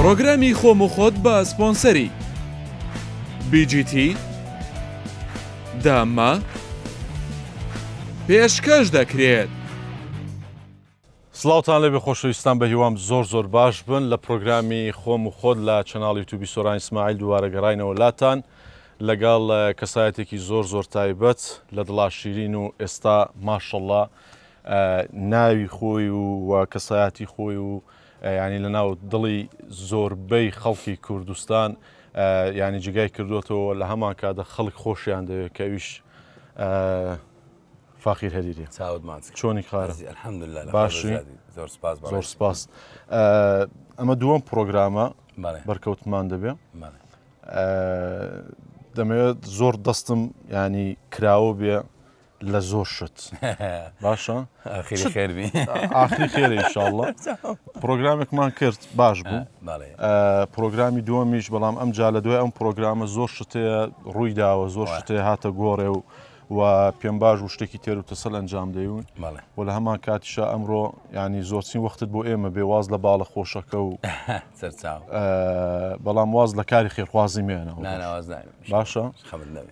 پرۆگرامی خۆم و خۆت بە سپۆنسەری BGT داما پێشکەش دەکرێت. سڵاوتان لێبێ خۆشەویستان بە هیوام زۆر زۆر باش بن لە پرۆگرامی خۆم و خۆت لە channel ی یوتوبی سۆران ئیسماعیل دووبارە گەڕاینەوە لاتان لەگەڵ کەسایەتێکی زۆر زۆر تایبەت لە دڵا شیرین و ئێستا ماشەڵڵا ناوی خۆی و و کەسایەتی خۆی و ینی لە ناو دڵی زۆربەی خەڵکی کوردستان ینی جگای کردوێتەوە لە هەمان کاتە خەڵک خۆشیان دەوێت کە ئەویش فاخیر هەریری. چاوت ماچ. چۆنی خارە؟ الحمدلله لە باشی؟ زۆر سپاس بەڕێز. زۆر سپاس. ئەمە دووەم پرۆگرامە بەڵێ. بەرکەوتمان دەبێ. بەڵێ. دەمەوێت زۆر دەستم ینی کراوە بێ لە زۆر شت. باشە؟ ئاخری خێر بی. ئاخری خێرە ئینشاءاللە. پرۆگرامێکمان کرد باش بوو. بەڵێ. پرۆگرامی دووەمیش بەڵام ئەمجا لە دوای ئەم پرۆگرامە زۆر شتەیە ڕووی داوە زۆر شتەیە هاتە گۆڕێ و و پێم باش بوو شتێکی تێر و تەسەل ئەنجام دەیون و لە هەمان کاتیشا ئەمڕۆ ینی زۆرترین وەختت بۆ ئێمە بێ واز لە باڵە خۆشەکە و سەرچاو بەڵام واز لە کاری خێرخوازی مێنەوە باشە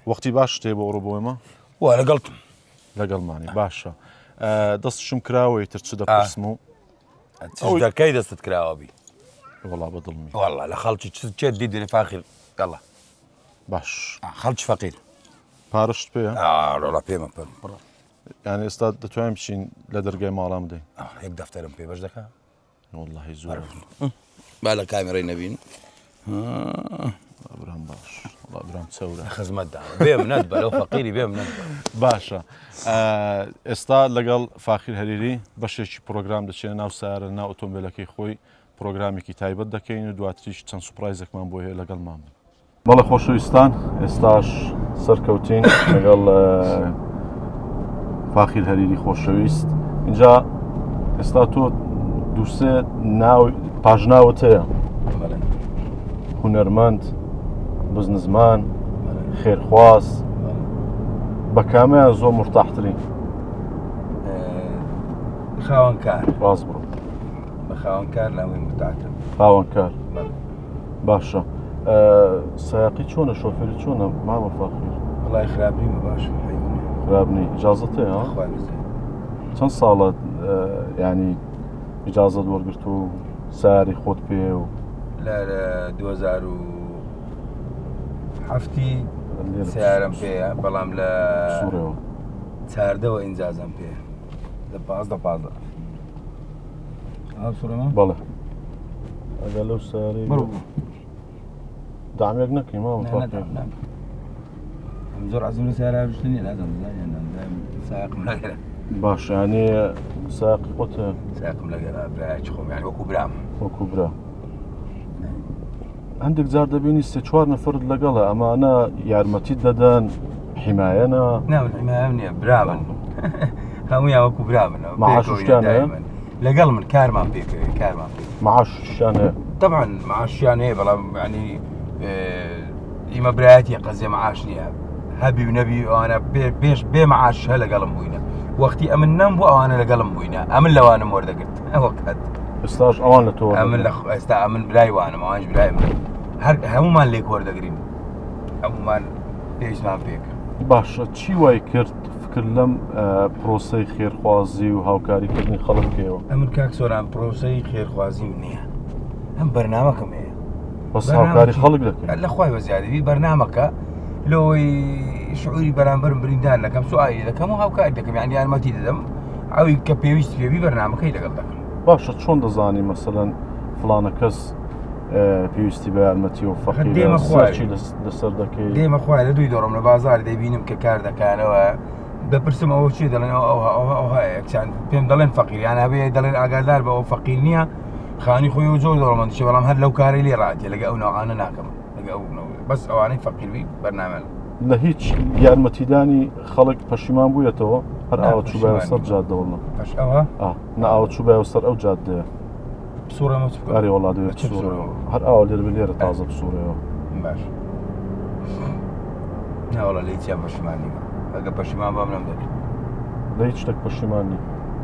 وەختی باش شتێ بۆ ئەوڕۆ بۆ ئێمە وا لەگەڵتم لەگەڵمانی باشە دەستشم کراوەی تر چ دەپرسم و دەکەی دەستت کراوە بی وەڵا بە دڵمی وەڵا لە خەڵکی چ چێت دیدرێ فاخر یاڵا باش خەڵکی فەقیر پارەشت پێیە؟ ڕۆڵە پێمە پڕ بڕۆ. یانی ئێستا دەتوانین بچین لە دەرگای ماڵان بدەین؟ یەک دەفتەرم پێ بەش دەکا؟ وەڵڵاهی زۆر. با لە کامێرەی نەبین. برام باش وەڵا برام چەورە. خزمەتدا بێ منەت بە لەو فەقیری بێ منەت بە. باشە ئێستا لەگەڵ فاخیر هەریری بەشێکی پرۆگرام دەچێنە ناو سارە ناو ئۆتۆمبیلەکەی خۆی پرۆگرامێکی تایبەت دەکەین و دواتریش چەند surprise ێکمان بۆ هەیە لەگەڵمان بن. بەڵێ خۆشەویستان ئێستاش سەرکەوتین لەگەڵ فاخیر هەریری خۆشەویست اینجا ئێستا تۆ دووسێ ناو پاژناوت هەیە هونەرمەند بزنزمان خێرخواز بە کامیان زۆر مرتاحترین خاوەنکار ڕاست بڕۆ بە خاوەنکار لاوەی مرتاحترم خاوەنکار باشە سایەقی چۆنە شۆفێری چۆنە مامە فاخیر؟ وەڵای خراپ نیمە باشم خراپ نی ئیجازەت هەیە چەند ساڵە ینی ئیجازەت وەرگرت و ساری خۆت پێ و لە 2007 سیارم پێیە بەڵام لە سوورەوە چاردەوە ئینجازم پێ لە 15 15 بەڵێ ئەگەر لەو سارەی دامێک نەکەی مامە زۆر عزم لە سارا شتنی لازم ساقم لەگەرە باشانێ ساقی خۆت ساقم لەگەرە برایکی خۆم یان وەکو برام وەکو برا هەندێک جار دەبینی سێ چوار نەفرت لەگەڵە ئەمانە یارمەتیت دەدەن حیمایەنە نا من حیمایەم نییە برامن هەموویان وەکو برامن معاشیان هەیە لەگەڵ من کارمان پێکەوە کارمان پێ معاشیان هەیە طبعا معاشیان هەیە بەڵام ینی ئیمە برایەتی قەزیە معاش نییە هەبی و نەبی ئەوانە بێش بێ معاش هە لەگەڵم بووینە وەختی ئەمن نەم بوو ئەوانە لەگەڵم بووینە ئەمن لەوانم وەردەگرت ئەوە کات ئێستاش ئەوان لە تۆ ئەمن لە ئێستا ئەمن برای وانم ئەوانش برای من هەر هەمومان لێک وەردەگرین هەمومان پێویستمان پێک باشە چی وای کرد فکر لەم پرۆسەی خێرخوازی و هاوکاریکردنی خەڵک بکەیەوە؟ ئەمن کاک سۆران پرۆسەی خێرخوازیم نییە ئەم بەرنامەکەم هەیە بەس هاوکاری خەڵک دەکەی لە خوای وەزیادەوی بەرنامەکە لەوەی شعوری بەرامبەرم بریندار دەکەم سوئالی دەکەم و هاوکاری دەکەم یان یارمەتی دەدەم ئەوی کە پێویست پێبی بەرنامەکەی لەگەڵ دەکەم باشە چۆن دەزانی مەسەلەن فڵانە کەس پێویستی بە یارمەتی و فەقیرە دێمە خوارێ. سەرچی لەسەر دەکەی دێمە خوارێ لە دووی دۆڕم لە بازار دەیبینم کە کار دەکانەوە دەپرسم ئەوە چیە دەڵێن ئەو ئەوها ئەوها ئەوها یەکسان پێم دەڵێن فەقیر یان هەبێ دەڵێن ئاگادار بە ئەو فەقیر نییە خانی خۆی و زۆر دەوڵەمەندیشە بەڵام هەر لەو کارەی لێ ڕاتێ لەگە ئەو ناوانە ناکەم لەگە ئەو نەوە بەس ئەوانەی فەقیر بی بەرنامە لە هیچ یارمەتیدانی خەڵک پەشیمان بوویەتەوە هەر نا، ئاوە چووبایە پەشیمان سەر نیم. جادە وەڵا پەش ئەوە ئا نا ئاوە چووبایە سەر ئەو جادەیە بسوڕێمەوە چ بکەم ئەرێ وەڵا دەوێ بە چ بسوڕێەوە بسوڕێمەوە؟ هەر ئاوە لێرە بێ لێرە تازە بسوڕێەوە باش ناوەڵا لە هیچیان پەشیمان نیمە ئەگە پەشیمان بام نەم دەکرد لە هیچ شتێک پەشیمان نی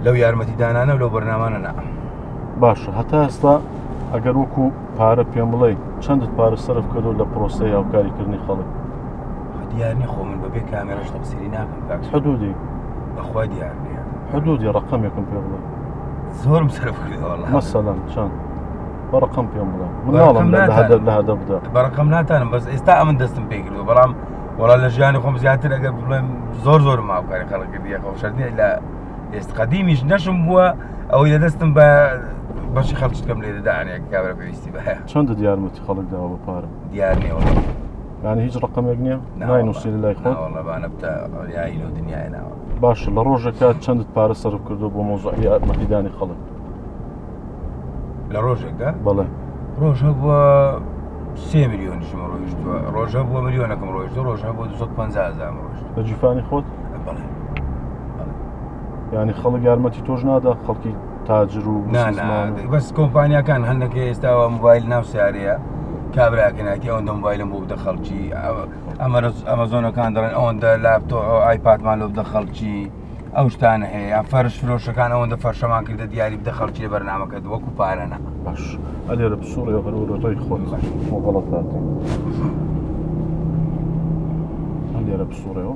لەو یارمەتی دانانە و لەو بەرنامانە نا باشە هەتا ئێستا ئەگەر وەکو پارە پێم بڵێ چەندت پارە سەرف کردو لە پرۆسەی هاوکاریکردنی خەڵک؟ دیار نیە خۆ من بەبێ کامێرەش تەقسیری ناکەم کاک حدودی بەخوا دیار نیە حدودی ڕقمێکم پێ بڵێ زۆرم سەرف کردووە وەڵا مەسەلەن چەند بە ڕقم پێم بڵێ من ناڵم لە هەدەف لە هەدەفدا بە ڕقم ناتانم بەس ئێستا ئەمن دەستم پێ کردووە بەڵام وەڵا لە ژیانی خۆم زیاتر ئەگەر بڵێم زۆر زۆرم هاوکاری خەڵک کردیە خۆ شەرت نیە لە ئێست قەدیمیش نەشم بووە ئەوەی لە دەستم بە بەشی خەڵکم لێ دەدانێک کابرا پێویستی بە هەیە چەندت یارمەتی خەڵک داوە بە پارە دیار نیە وەڵا یعنی هیچ ڕقمێک نییە ناینووسی لە لای خۆت والله با نەبتە یاری لەو دنیای ناوە باشە لە ڕۆژێکا چەندت پارە سەرف کردو بۆ مۆزوعی یارمەتیدانی خەڵک لە ڕۆژێکدا بەڵێ ڕۆژ هەبووە سێ ملیۆنیشم ڕۆیشتووە ڕۆژ هەبووە ملیۆنەکەم ڕۆیشتووە ڕۆژ هەبووە 250 هەزارم ڕۆیشتووە لە جیفانی خۆت بەڵێ یعنی خەڵک یارمەتی تۆش نادا خەڵکی تاجر و بەس کۆمپانیاکان هەندێک ئێستاوە موبایل ناو سیارەیە کابراکە ناتی ئەوەندە موبایلم بۆ بدە خەڵکی ئەمەزۆنەکان دەڵێن ئەوەندە لاپتۆ ئەو ئایپادمان لۆ بدە خەڵکی ئەو شتانە هەیە یان فەرش فرۆشەکان ئەوەندە فەرشەمان کردە دیاری بدە خەڵکی لە بەرنامەکەت وەکو پارە نا باش ئەلێرە بسوڕێ هەرورە ڕێی خۆت بۆ غەڵەت هاتین ئەلێرە بسوڕێەوە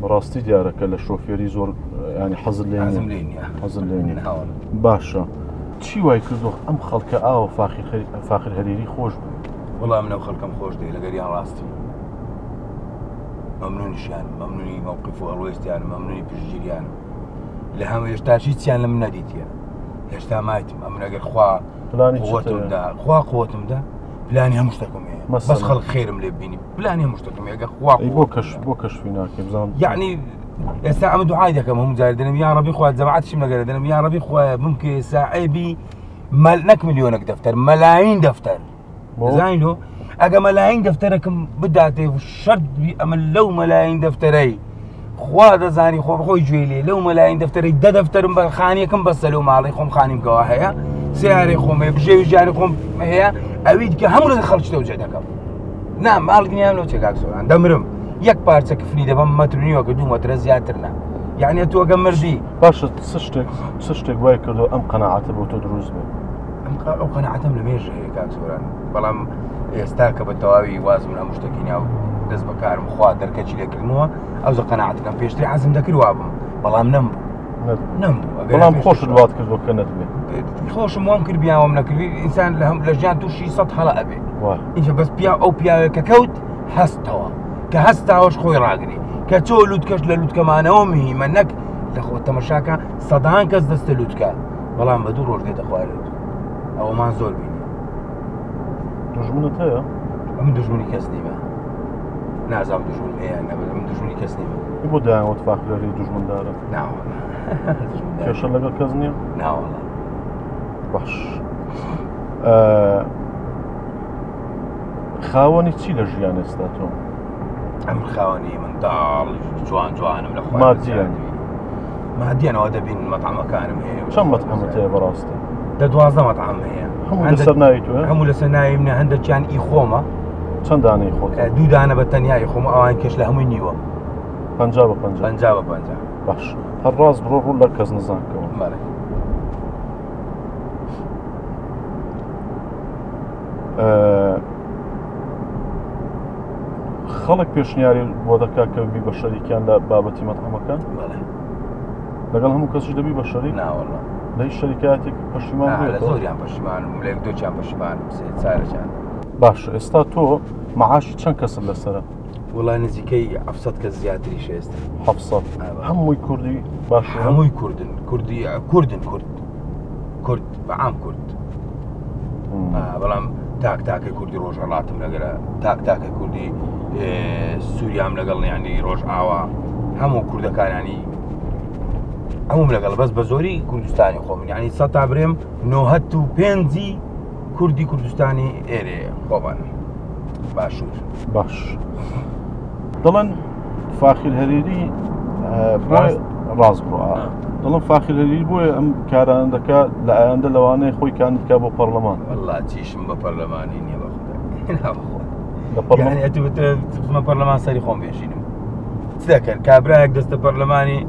بەڕاستی دیارە کە لە شۆفێری زۆر ینی حەزت لێ حەزم لێ نییە حەزت لێ نییە باشە چی وای کردو ئەم خەڵکە ئاوە فاخر هەریری خۆش بوو وەڵام لەو خەڵکەم خۆش دێ لەگەریان ڕاستم مەمنونیشیان مەمنونی مەوقف و هەڵوێستیان مەمنونی پشتگیریان لە هەموو هێشتا هیچیان لە من نەدیتیە هێشتا مایتم ئەمن ئەگەر خوا قوتم دا خوا قوتم دا پلانی هەموو شتێکم هەیە بەس خەڵک خێرم لێ بینی پلانی هەموو شتێکم هەیە ئەگەر خوا بۆ کەش بۆ کەشفی ناکەی بزانم یعنی ئێستا ئەمە دوعای دەکەم هەموو جار دەنم یا ڕەبی خوا جەماعەتشم لەگەر دەنم یا ڕەبی خوایە بمکێ ساعێبی مەل نەک ملیۆنێک دەفتەر مەلاین دەفتەر زانین لۆ ئەگە مەلاین دەفتەرەکەم بداتێ و شەرت بی ئەمە لەو مەلاین دەفتەرەی خوا دەزانی خۆ خۆی گوێ لێ لەو مەلاین دەفتەرەی دە دەفتەرم بە خانیەکەم بەسە لەو ماڵی خۆم خانیم کەوا هەیە سیارەی خۆم هەیە بژێوی ژیانی خۆم هەیە ئەوی دیکە هەموو لە خەڵکی تەوجە دەکەم نا ماڵ دنیام لەو چێکاک سۆران دەمرم یەک پارچە کفنی دەبەم مەتر نیوەکە دوو مەترە زیاتر نا یعنی تۆ ئەگە مردی باشە چ شتێک چ شتێک وای کردو ئەم قەناعەتە بۆ تۆ دروست بێت ئەو قەناعەتەم لە مێژە هەیە کاک سۆران بەڵام ئێستا کە بە تەواوی وازم لە هەموو شتێکی ناو دەست بەکارم خوا دەرکەچی لێکردنەوە ئەو زە قەناعەتەکەم پێشتر حەزم دەکرد وابم بەڵام نەمبوو نەمبوو بەڵام خۆشت وات کردووە کە نەتبێ خۆشم وام کرد بیاوم نەکردی ئینسان لە هەم لە ژیان تووشی سەد هەڵە ئەبێ اینجا بەس پیا ئەو پیاوێک کە کەوت هەستەوە کە هەستاوەش خۆی ڕاگری کە چۆ لوتکەش لە لوتکەمانەوە مهمە نەک لە خۆ تەمەشاکە سەدان کەس دەستە لوتکە بەڵام بە دوو ڕۆژ دێتە خوارێت ئەوەمان زۆر بینی دوژمنت هەیە ئەمن دوژمنی کەس نیمە نازانم دوژمن هەیە نە من دوژمنی کەس نیمە بۆ دایانوت فاخرەری دوژمندارە کێشە لەگەڵ کەس نییە ناوەڵا باش خاوەنی چی لە ژیان ئێستا تۆ ئەم خاوەنی منداڵ جوان جوانم لە خۆ مادیان مادیانەوە دەبین مەتعەمەکانم هەیە چەند مەتعەمت هەیە بەڕاستی دە 12 مەتعەم هەیە هەموو لەسەر ناوی تۆ هەموو لەسەر ناوی منە هەندێکیان ئی خۆمە چەند دانەی خۆت دوو دانە بە تەنیایی خۆم ئەوان کێش لە هەمووی نیوە 50 بە 50 50 بە 50 باش هەر ڕاست بڕۆ ڕوو لە کەس نزانکەوە بەڵێ خەڵک پێشنیاری بۆ دەکات کە بی بە شەریکیان لە بابەتی مەتعەمەکان لەگەڵ هەموو کەسیش دەبی بە شەریک ناوەڵا لە هیچ شەریکاتێک پەشیمان لە زۆریان پەشیمانم لە یەک دووچیان پەشیمانم سێ چارەچیان باش ئێستا تۆ معاشی چەند کەست لەسەرە وڵا نزیکەی 700 کەس زیاتریش ئێستا 700 هەمووی کوردی باش هەمووی کوردن کوردی کوردن کورد کورد بەعام کورد بەڵام تاک تاکە کوردی ڕۆژهڵاتم لەگەرە تاک تاکە کوردی سووریام لەگەڵ ینی ڕۆژ ئاوا هەموو کوردەکانانی هەموم لەگەڵ بەس بە زۆری کوردستانی خۆم ینی سە تا برێم نۆهەت و پێنجی کوردی کوردستانی ئێرێ خۆمانم باشوور باش دەڵێن فاخیر هەریری ڕاست بڕۆ دەڵم فاخیر هەریری بۆیە ئەم کارانە دەکات لە ئایندە لەوانەیە خۆی کاندید کا بۆ پەرلەمان والله چیشم بە پەرلەمانی نییە بەخۆ بە پەرلەمان سەری خۆم بێژینم چ دەکەن کابراەک دەستە پەرلەمانی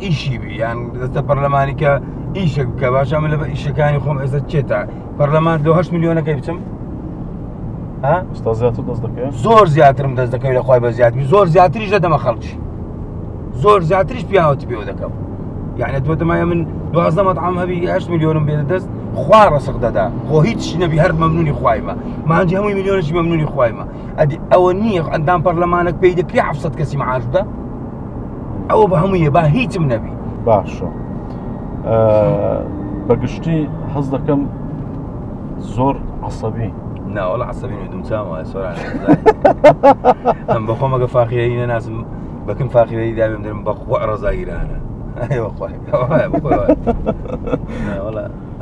ئیشی بی یان دەستە پەرلەمانی کە ئیشێک بکە باشە من لە ئیشەکانی خۆم ئێستا چێتە پەرلەمان لۆ 8 ملیۆنەکەی بچم ها ئێستا زیاتر دەست دەکەوێت زۆر زیاترم دەست دەکەوێت لە خوای بە زیاتری زۆر زیاتریش دەدەمە خەڵکی زۆر زیاتریش پیاوەتی پێوە دەکەم یعنی تۆ دەمایە من 12 مەطعم هەبی 8 ملیۆنم بێتە دەست خوا ڕسق دەدا خۆ هیچ نەبی هەر مەمنونی خوایمە مانجی هەمووی ملیۆنێکی مەمنونی خوایمە ئەدی ئەوە نییە ئەندام پەرلەمانێک پێی دەکرێ 700 کەسی معاش بدە ئەوە بە هەموویە با هیچم نەبی باشە بەگشتی حەز دەکەم زۆر عسەبی ناوەڵ عسەبی دوم چاوە سۆران ئەم بەخۆم ئەگە فاخیرەی نەناسم بەکن فاخیرەی دابێم دەرم بەخوا ڕەزاگیرانە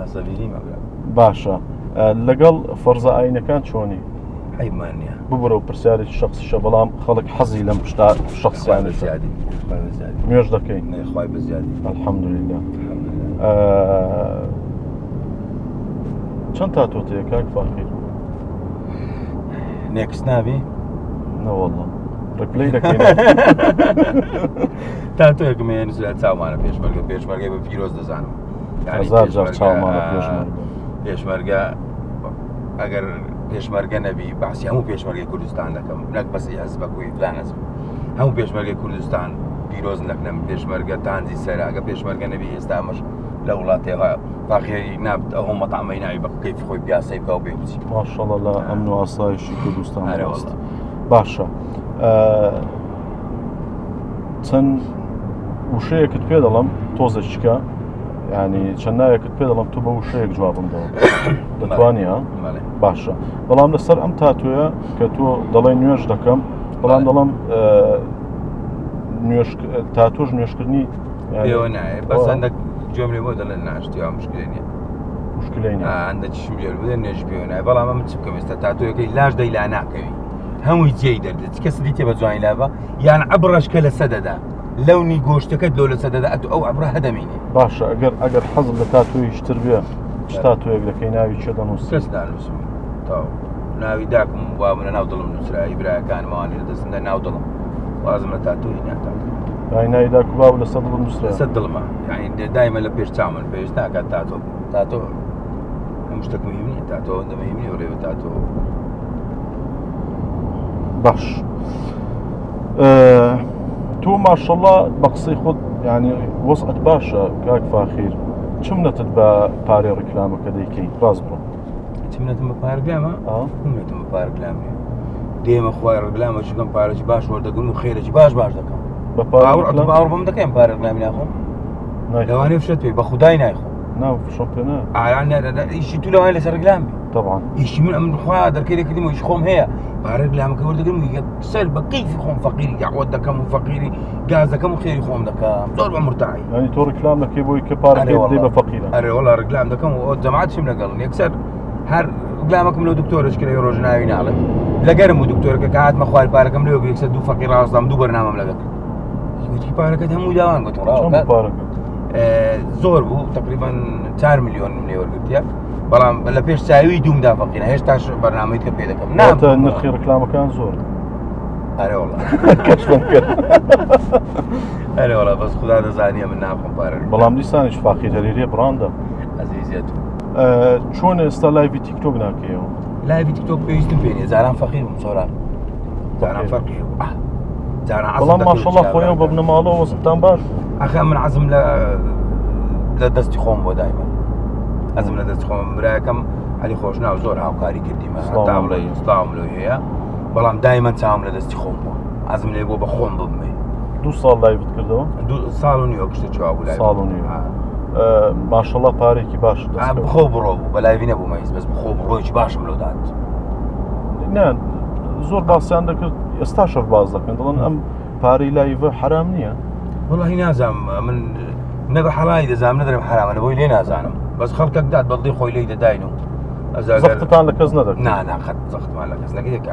عسەبی نیمە باشە لەگەڵ فەرزە ئاینەکان چۆنی عیبمان نییە ببرە و پرسیارێکی شخصیشە بەڵام خەڵک حەزی لەم شتا شخصیانە زیادی نوێژ دەکەین خی بە زیادی الحەمدلله چەند تاتۆت هەیە کاک فاخیر نێکس نابی نەوەڵڵا ڕپلەی دەکەین تاتۆیەکم هەیە نووسرا چاومانە پێشمەرگە پێشمەرگەی بە پیرۆز دەزانم هەزار جار چاومانە پێشمەرگە پێشمەرگە ئەگەر پێشمەرگە نەبی باسی هەموو پێشمەرگەی کوردستان دەکەم نەک بەسی حزبەکوی فلان حزب هەموو پێشمەرگەی کوردستان پیرۆز نەکنەم پێشمەرگە تانجی سەراگە پێشمەرگە نەبی ئێستا ئەمەش لە وڵاتێ فاخێری نابت ئەو مەتامەی ناوی بە کەیف خۆی پیاسەی بکە و بێ بچی ماشەڵە لە ئەمن و ئاسایشی کوردستان ڕاست باشە چەند وشەیەکت پێ دەڵم تۆزە چکە ینی چەند ناوێکت پێ دەڵم تۆ بە وشەیەک جوابم دەوە دەتوانانی باشە بەڵام لەسەر ئەم تاتۆیە کە تۆ دەڵێ نوێژ دەکەم بەڵام دەڵم نوێژ تاتۆش نوێژکردنی پێوە نایە بەس هەندێک گوێم لێ بۆ دەڵێن ناشتی وا مشکلێ نییە مشکلەی نییە هەندە چشم لێ بودە نوێژ پێوە نایە بەڵام ئەمن چ بکەم ئێستا تاتۆیەکەی لاش دەی لا ناکەوی هەمووی جێی دەردێت کەس دیتێ بە جوانی لابە یان عبرەش کە لە سەدەدا لەونی گۆشتەکەت لۆ لە سەدەدا ئەتو ئەو عبرە هەدەمینێ باشە ئەگەر ئەگەر حەزم لە تاتۆیش تر بێ چ تاتۆیەک دەکەی ناوی چێ دەنووسی کەس نانووسم تاو ناوی داکم وا منە ناو دڵم نووسرا براکانم ئەوانەی لە دەستمدا ناو دڵم وازم لە تاتۆی ناتاتۆ ناوی ناوی داک و باو لەسەر دڵم نووسرا لەسەر دڵمە یعنی دایمە لە پێش چاومن پێویست ناکات تاتۆ تاتۆ هەموو شتێک مهم نییە تاتۆ ئەوەندە مهم نییە ڕێوە تاتۆ باش تۆ ماشەڵڵا بە قسەی خۆت ینی وەزعت باشە کاک فاخیر چ منەتت بە پارەی ڕیکلامەکە دەیکەی ڕاست بڕۆ چ منەتم بە پارە ڕیکلامە منەتم بە پارە ڕیکلام نییە دێمە خوای ڕیکلامە چکەم پارەی باش وەردەگرم و خێرێکی باش باش دەکەم بە پارە باوەڕ بەم دەکەم پارە ڕیکلامی ناخۆم لەوانەیە فشەت پێ بە خودای نایخۆم نا فشەم پێ نا ئیشی تو لەوانەیە لەسەر ڕیکلام بی طبعا ئیشی من ئەمن خوا دەرکەی دەکردم و ئیش خۆم هەیە پارە ڕیکلامەکە وەردەگرم و یەکسەر بە کەیفی خۆم فەقیری داوەت دەکەم و فەقیری گاز دەکەم و خێری خۆم دەکەم زۆر بە مرتاحی ینی تۆ ڕیکلام دەکەی بۆی کە پارەکەی بدەی بە فەقیرە ئەرێ وەڵا ڕیکلام دەکەم و ئەو جەماعەتشم لەگەڵن یەکسەر هەر ڕیکلامەکەم لەو دکتۆرەش کرد ڕۆژ ناوی ناڵێم لەگەرم و دکتۆرەکە کە هاتمە خوار پارەکەم لەوێ یەکسەر دوو فەقیر ڕاستام دوو بەرنامەم لەگەڵ کرد گوتی پارەکەت هەموو داوان گوتم ڕاوە پارەکە زۆر بوو تقریبا 4 میلیۆن لێ وەرگرتیە بەڵام لە پێش چاوی دوومدا فەقیرە هێشتاش بەرنامەی کە پێ دەکەم نا نرخی ڕکلامەکان زۆر ئەرێ وەڵا کەشفم کرد ئەرێ وەڵا بەس خودا دەزانیە من ناخۆم پارە بەڵام دیسانیش فاقیر هەرێریە بڕاندە ئەزیزێت چۆن ئێستا live ی تیکتۆک ناکەیەوە live ی تیکتۆک پێویستم پێ نیە جاران فەقیر بووم سۆران جاران فەقیر بوو جاران بەڵام ماشەڵڵا خۆیان بە بنەماڵەوە وەزعتان باش بوو ئەخە من عەزم لە لە دەستی خۆم بۆ دایمە ئەزم لە دەستی خۆم براکەم علی خۆشناو زۆر هاوکاری کردیمە هەتا بڵێ سڵاوم لۆ هەیە بەڵام دایمە چاوم لە دەستی خۆم بوو عەزم لێ بۆ بە خۆم ببمێ دوو ساڵ live ت کردەوە دوو ساڵ و نیوە گشتە چوا بوو ساڵ و نیوە ماشەڵڵا پارێکی باش بخۆ بڕۆ بوو بە live ی نەبوو مەیز بەس بخۆ بڕۆیکی باشم لۆ دات نا زۆر باسیان دەکرد ئێستا شەر باز دەکەن دەڵێن ئەم پارەی live ە حرام نییە وەڵی نازانم من نە بە حەڵی دەزانم نەدرم حرامە لە بۆی لێ نازانم بەس خەڵکەک داد بەڵی خۆی لێی دەداین و زەختتان لە کەس نەدەکرد نا نا قەت زەختمان لە کەس نەکرد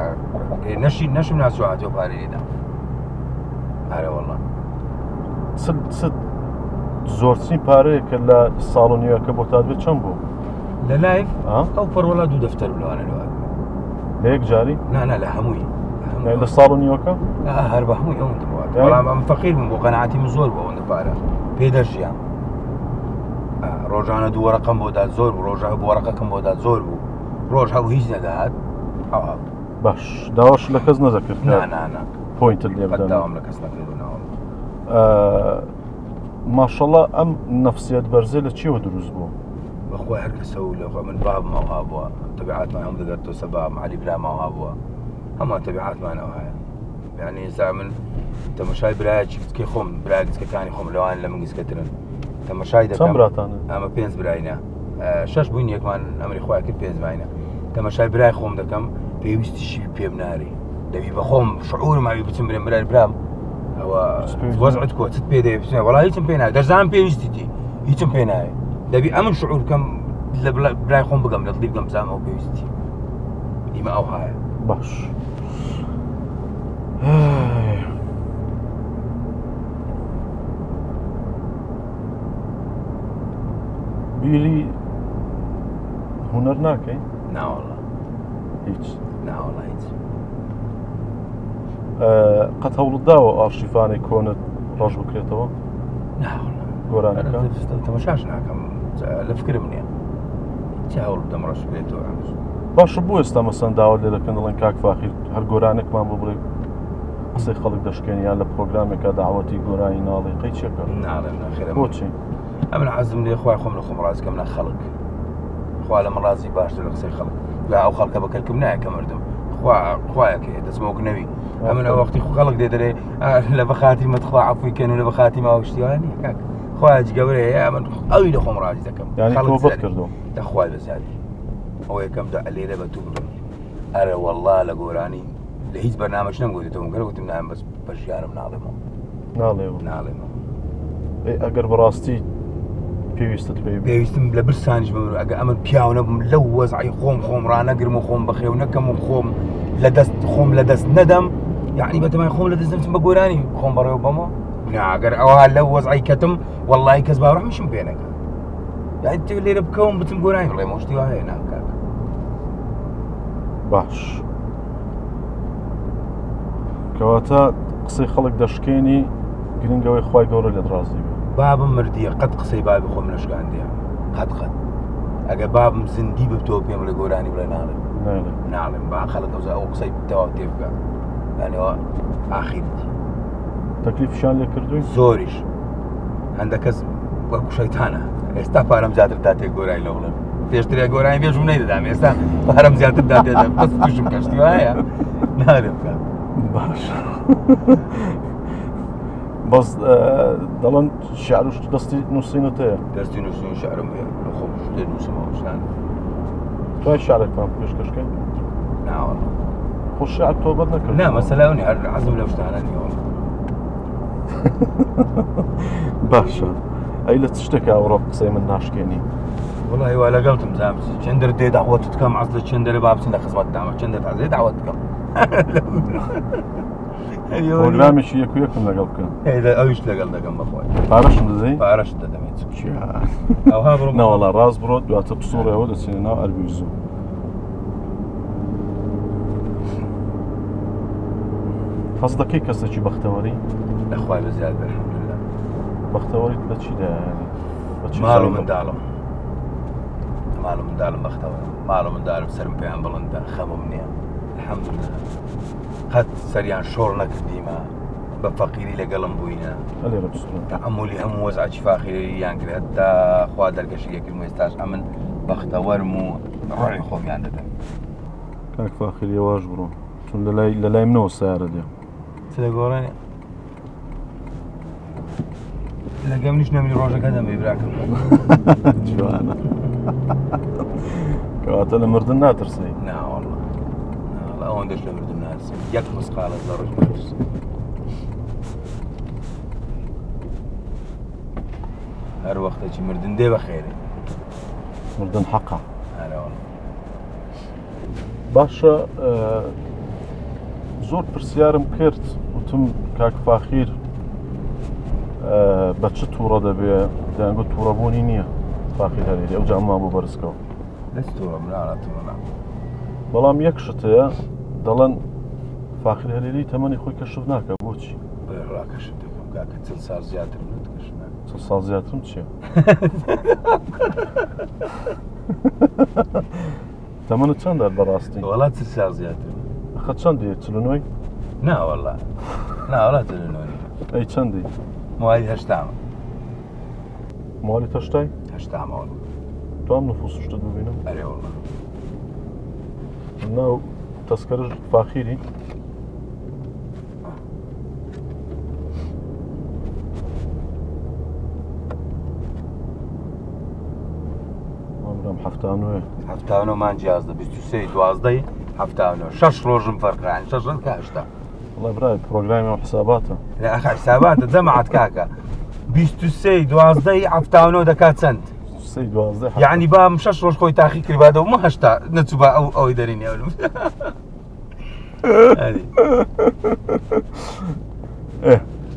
نەشی نەشم ناسواتەوە پارەی لێدا ئارە وەڵا زۆرترین پارەیە کە لە ساڵ و نیوەکە بۆ تا بێت چەند بوو لە live ئەو پەروەلا دوو دەفتەر لەوانە لەوە لە یەک جاری نا لە هەمووی لە ساڵ و نیوەکە هەر بە هەمووی ئەوەندە بوو بەڵام ئەم فەقیر بووم بۆ قەناعەتی من زۆر بوو ئەوەندە پارە. پێ دەژیام. ڕۆژانە دوو وەرەقەم بۆ داد زۆر بوو، ڕۆژە هەبوو وەرەقەکەم بۆ داد زۆر بوو، ڕۆژ هەبوو هیچ نەدەهات. ئەوها بوو. باش داواش لە کەس نەدەکرد نا نا نا point ت لێ قەت بدەن؟ داوام لە کەس نەکردو ناوەڵا. ماشەڵا ئەم نەفسیەت بەرزێ لە چیەوە دروست بوو؟ بەخوای هەر کەسە و لە من بابم ئەوها بووە، تەبیعاتمان هەموو دەگەرتەوە سەر بابم، عەلی برام ئەوها بووە، هەمان تەبیعاتمان ئەوهایە. یعنی ئێستا من تەمەشای برایەکی گچکەی خۆم، برای گچکەکانی خۆم لەوان لە من گچکەترن تەمەشای دەکەم. چەند براتانە؟ ئەمە پێنج براینە، شەش بووین یەکمان ئەمری خوای کرد پێنج ماینە. تەمەشای برای خۆم دەکەم پێویستیشی پێم ناری، دەبی بە خۆم شعورم هەبی بچم برێم برای برام ئەوە وەزعت کۆ چت پێ دەوێ بچم وەڵا هیچم پێ ناوێ، دەزانم پێویستیتی هیچم پێ ناوێ، دەبی ئەمن شعور بکەم لە برای خۆم بگەم لە دڵی بگەم بزانم ئەو پێویستی ئیمە ئەو هایە. باش بیری هونەر ناکەی؟ ناوەڵا هیچ. ناوەڵا هیچ. قەت هەوڵت داوە ئارشیفانەی کۆنت ڕەش بکرێتەوە؟ ناوەڵا گۆرانەکە؟ تەمەشاش ناکەم، لە فکرم نییە چه هەوڵ بدەم ڕەش بکرێتەوە. باشە بۆ ئێستا مەسەن داوات لێ دەکەن دەڵێن کاک فاخیر هەر گۆرانێکمان بۆ بڵێ قسەی خەڵک دەشکێنی یان لە پرۆگرامێکا داوەتی گۆرانی ناڵێ قەی چێکە؟ ناڵێم نەخێرە. بۆچی؟ ئەمن حەزم لێ خوای خۆم لە خۆم ڕازی کەم نە خەڵک. خوا لە من ڕازی باشتر لە قسەی خەڵک. یا ئەو خەڵکە بە کەلکم نایە کە مردم. خوا خوایەکەیە دەچمە وەک نەوی. ئەمن ئەو وەختی خەڵک دێ دەرێ لە بەخاتی مەت خوا عەفوی کەن و لە بەخاتی ماوە شتی وایە نییە کاک. خوایە گەورەیە ئەمن ئەوی لە خۆم ڕازی دەکەم. یعنی خەڵک تۆبەت زیادی. کردو؟ لە خوای بەزیادی. ئەوە یەکەم جا لێرە بە تو بڵێم. ئەرە وەڵڵا لە گۆرانی لە هیچ بەرنامەش نەمگوتێتەوە، گەر گوتم نایم بەس بە ژیانم ناڵێمەوە. ناڵێمەوە. ناڵێمەوە. ئەی ئەگەر بەڕاستی پێویستت پێی بوو؟ پێویستم لە برسانیش بمرم. ئەگەر ئەمن پیاو نەبووم لەو وەزعی خۆم خۆم ڕانەگرم و خۆم بەخێو نەکەم و خۆم لە دەست خۆم لە دەست نەدەم، یعنی بەتەمای خۆم لە دەست نەچم بە گۆرانی خۆم بەڕێوە بەمەوە. نا ئەگەر ئەوها لەو وەزعی کەتم وەڵڵاهی کەس باوەڕمیشم پێ نەکا. یعنی تێ لێرە بکەوم بچم گۆرانی بڵێم شتی وا هەیە ناکات. باش کەواتە قسەی خەڵک دەشکێنی، گرنگەوەی خوای گەورە لێت ڕازی بێ. بابم مردیە قەت قسەی بابی خۆم نەشکاندیە، قەت قەت. ئەگەر بابم زیندی ببتەوە پێم بڵێ گۆرانی بڵێ ناڵێم. ناڵێ. ناڵێم با خەڵک ئەوزا ئەو قسەی تەواو تێ بکە. یعنی ئەوە ئاخیرتی. تەکلیفشان لێ کردووی؟ زۆریش. هەندە کەس وەکو شەیتانە. ئێستا پارەم زیاتر داتێ گۆرانی لە بڵێم. پێشتر گۆرانی بێژم نەیدەدام، ئێستا پارەم زیاتر داتێ بەس تووشم کەشتی وایە. ناڵێم کات. باش. بەس دەڵێن شعر و دەستی نووسینت هەیە؟ دەستی نووسین شعرم هەیە، لە خۆم شتێ نووسمەوە شتان. توای شعرێکمان پێشکەشکەی؟ ناوەڵا. خۆ شعر تۆبەت نەکرد؟ نا مەسەلە ئەو نییە، هەر حەزم لەو شتانە نییە وەڵا. باشە ئەی لە چ شتێکا ئەوڕۆ قسەی من ناشکێنی؟ وەڵاهی وا لەگەڵتم زانم چەندر دێ داوەتت بکەم، عەزلە چەندەرە با بچن لە خزمەت دامە، چەندە تازێ داوەت بکەم. پرۆگرامێکی یەک و یەکم لەگەڵ بکەن. ئەویش لەگەڵ دەکەم بەخۆی. پارەشم دەدەی؟ پارەشت دەدەمێ. ئەوها بڕۆ. نەوەڵا ڕاست بڕۆ، دواتر بسوڕێەوە دەچینە ناو ئەربی زوو. حەز دەکەی کەسێکی بەختەوەری؟ لە خوای بە زیاد بێ، الحەمدللە. بەختەوەریت لە چیدا یعنی؟ بە چی ماڵ و زانی؟ منداڵم. ماڵ و منداڵم بەختەوەرم. ماڵ و منداڵم سەرم پێیان بڵندە، خەمم نییە. الحەمدللە. قەت سەریان شۆڕ نەکردیمە، بە فەقیری لەگەڵم بووینە. ئەلێرە بسوڕە. تەعەمولی هەموو وەزعێکی فاخیریان کرد، هەتا خوا دەرگەشی لێکردم و ئێستاش ئەمن بەختەوەرم و ڕۆحی خۆمیان دەدەم. کاک فاخیر یەواش بڕۆ، چون لە لای منەوە سیارە دێ. چ دەگۆڕێنێ؟ لەگەم منیش نەمری ڕۆژەکە دەمری براکەم. جوانە. کەواتە لە مردن ناترسی؟ نا وەڵڵا. نا وەڵڵا، ئەوەندەش لە مردن ناترسم. یەک مسقاڵە لە ڕۆژ ناترسم. هەر وەختێکی مردن دێ بەخێرێ. مردن حەقە. ئەرێ وەڵڵا. باشە، زۆر پرسیارم کرد، وتم کاک فاخیر، بە چ تووڕە دەبێ؟ دەیانگوت تووڕەبوونی نییە فاخیر هەرێری، ئەو جاممان بۆ بەرزکەوە. لەس تووڕە بوو، نا، تووڕە نا. بەڵام یەک شت هەیە، دەڵێن فاخیر هەرێری تەمەنی خۆی کەشف ناکە. بۆچی؟ بەڵێ، ڕاکەشف دەکەم کاکە، 40 ساڵ زیاتر نەت کەشف ناکەم. ساڵ زیاترم چییە؟ تەمەنت چەندە بەڕاستی؟ وەڵا 40 ساڵ زیاترم. ئەخە چەندی؟ 49؟ نا وەڵا نا وەڵا 49 نیم. ئەی چەندی؟ موالید هەشتامە. موالید هەشتای؟ هەشتامە وەڵا. توام نفوس شتت ببینم؟ ئەرێ وەڵا. ناو تەسکەرش فاخیری؟ برام 79. 79 مانگی 11 23 12 79 شەش ڕۆژم فەرقە یانی شەش ڕۆژ کە هەشتا. وەڵا برای پرۆگرامی ئەو حساباتە. لا ئەخ حساباتە جەماعەت کاکە 23 12 79 دەکات چەند؟ 3 12 یعنی بام شەش ڕۆژ خۆی تاقی کردبادەوە مە هەشتا نەچوو با ئەو ئەوەی دەرینی ئەولم.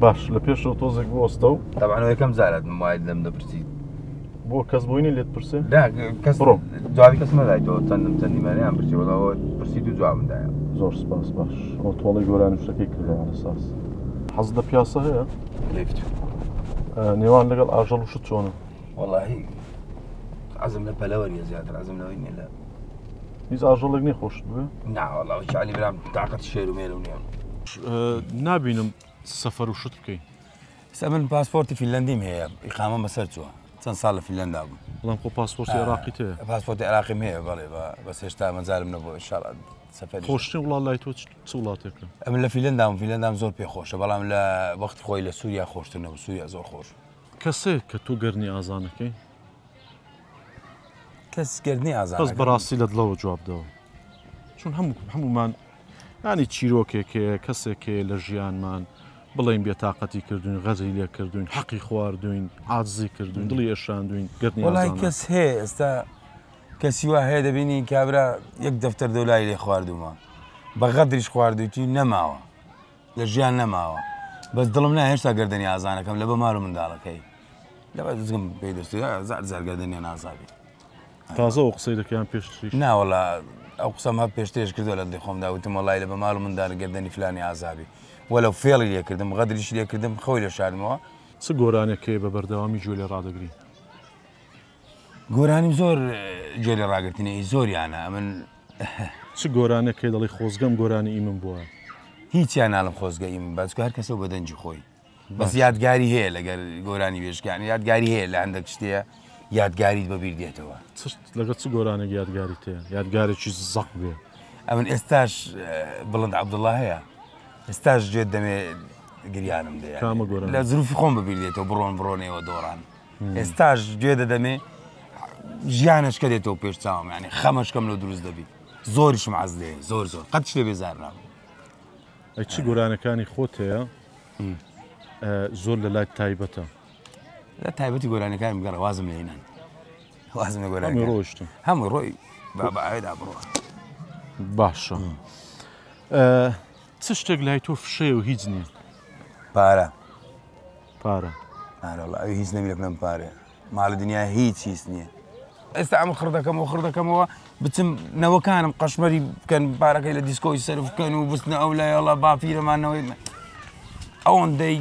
باش لە پێشەوە تۆزێک بوەستە و طبعا یەکەم جارات موبایل لەم دەپرسی. بۆ کەس بۆی نیە لێت پرسێ؟ لا کەس بڕۆ. جوابی کەس نەدایتەوە چەندم چەندی مەریان پرسی وەڵا ئەوە پرسیت و جوابم دایە. زۆر سپاس باش ئەو تۆڵەی گۆرانی شتەکەی کردەوە ئەساس. حەز لە پیاسە هەیە؟ کەیفت. نێوان لەگەڵ ئاژەڵ و شت چۆنە؟ وەڵاهی عەزم لە پەلەوەریە زیاتر عەزم لەوەی نییە لە هیچ ئاژەڵێک نییە خۆشت بوێ؟ نا وەڵا وەکی عەلی برام تاقەت شێر و مێرم نییە. نابینم سەفەر و شت بکەی. ئێستا من پاسپۆرتی فینلەندیم هەیە ئیقامەم بەسەر چووە چەند ساڵ لە فینلەندا بووم. بەڵام خۆ پاسپۆرتی عێراقیت هەیە؟ پاسپۆرتی عێراقیم هەیە بەڵێ بەس هێشتا مەجالم نەبووە ئینشاڵڵا سەفەریش. خۆشترین وڵات لای تۆ چ وڵاتێکە؟ ئەمن لە فینلەندام فینلەندام زۆر پێ خۆشە بەڵام لە وەختی خۆی لە سووریا خۆشتر نەبوو سووریا زۆر خۆش. کەسێک کە تۆ گەرنی ئازانەکەی؟ کەس گەرنی ئازانەکەم. بەس بەڕاستی لە دڵەوە جواب دەوە چون هەموو هەموومان ینی چیرۆکێک هەیە کەسێک هەیە لە ژیانمان بڵێین بێتاقەتی کردوین غەزی لێ کردوین حەقی خواردوین عاجزی کردوین دڵی ئێشاندوین گەرنی وەڵای ئازانە. کەس هەیە ئێستا کەسی وا هەیە دەبینی کابرا یەک دەفتەر دۆلاری لێ خواردوومە بە غەدریش خواردوویتی نەماوە لە ژیان نەماوە بەس دڵم نایە هێشتا گەردەنی ئازانەکەم لە بە مال و منداڵەکەی لەبەر دزگم پێی دەستی زار زار گەردەنیان ئازابی. تازە ئەو قسەی دەکەیان پێشتریش؟ نا وەڵا ئەو قسەم هەر پێشترێش کردووە لە دڵی خۆمدا وتم وەڵای لە بە ماڵ و منداڵ گەردەنی فلانی ئازابی وەلەو فێڵی لێ کردم غەدریشی لێ کردم خۆی لێ شاردمەوە. چ گۆرانێک هەیە بە بەردەوامی گوێ لێ ڕادەگری؟ گۆرانیم زۆر گوێ لێ ڕاگرتنی زۆریانە ئەمن. چ گۆرانێک هەیە دەڵێی خۆزگەم گۆرانی ئی من بوایە؟ هیچیان ناڵم خۆزگە ئی من با چونکە هەر کەسەو بە دەنگی خۆی. بەس یادگاری هەیە لەگەر گۆرانی بێژکان یادگاری هەیە لە هەندێک شتەیە یادگاریت بەبیر دێتەوە. لەگەڵ چ گۆرانێک یادگاریت هەیە یادگارێکی زەق بێ؟ ئەمن ئێستاش بڵند عەبدوڵڵا هەیە ئێستاش گوێت دەمێ گریانم دێ کامە گۆرانی؟ لە زروفی خۆم بەبیر دێتەوە بڕۆن بڕۆنێوە دۆڕان ئێستاش گوێ دەدەمێ ژیانەشکە دێتەوە پێش چاوم یانی خەمەشکەم لۆ دروست دەبی زۆریشم عەز لێیە زۆر زۆر قەت شتێ بێزار نابم. ئەی چ گۆرانەکانی خۆت هەیە زۆر لە لای تایبەتە؟ لە تایبەتی گۆرانیەکانم بگەڕێ وازم لێ هێنان وازم لە گۆرانیەکان هەمووی ڕۆیشتن هەمووی ڕۆی با بە ئاوێدا بڕۆ. باشە چ شتێک لای تۆ فشەیە و هیچ نییە؟ پارە. پارە. پارە وەڵا ئەوی هیچ نەبی لە کنەم پارەیە. ماڵی دنیا هیچ هیچ نییە. ئێستا ئەمە خڕ دەکەمەوە خڕ دەکەمەوە بچم نەوەکانم قەشمەری بکەن پارەکەی لە دیسکۆی سەرف بکەن و بچنە ئەو لای ئەڵا باپیرەمانەوەی ئەوەندەی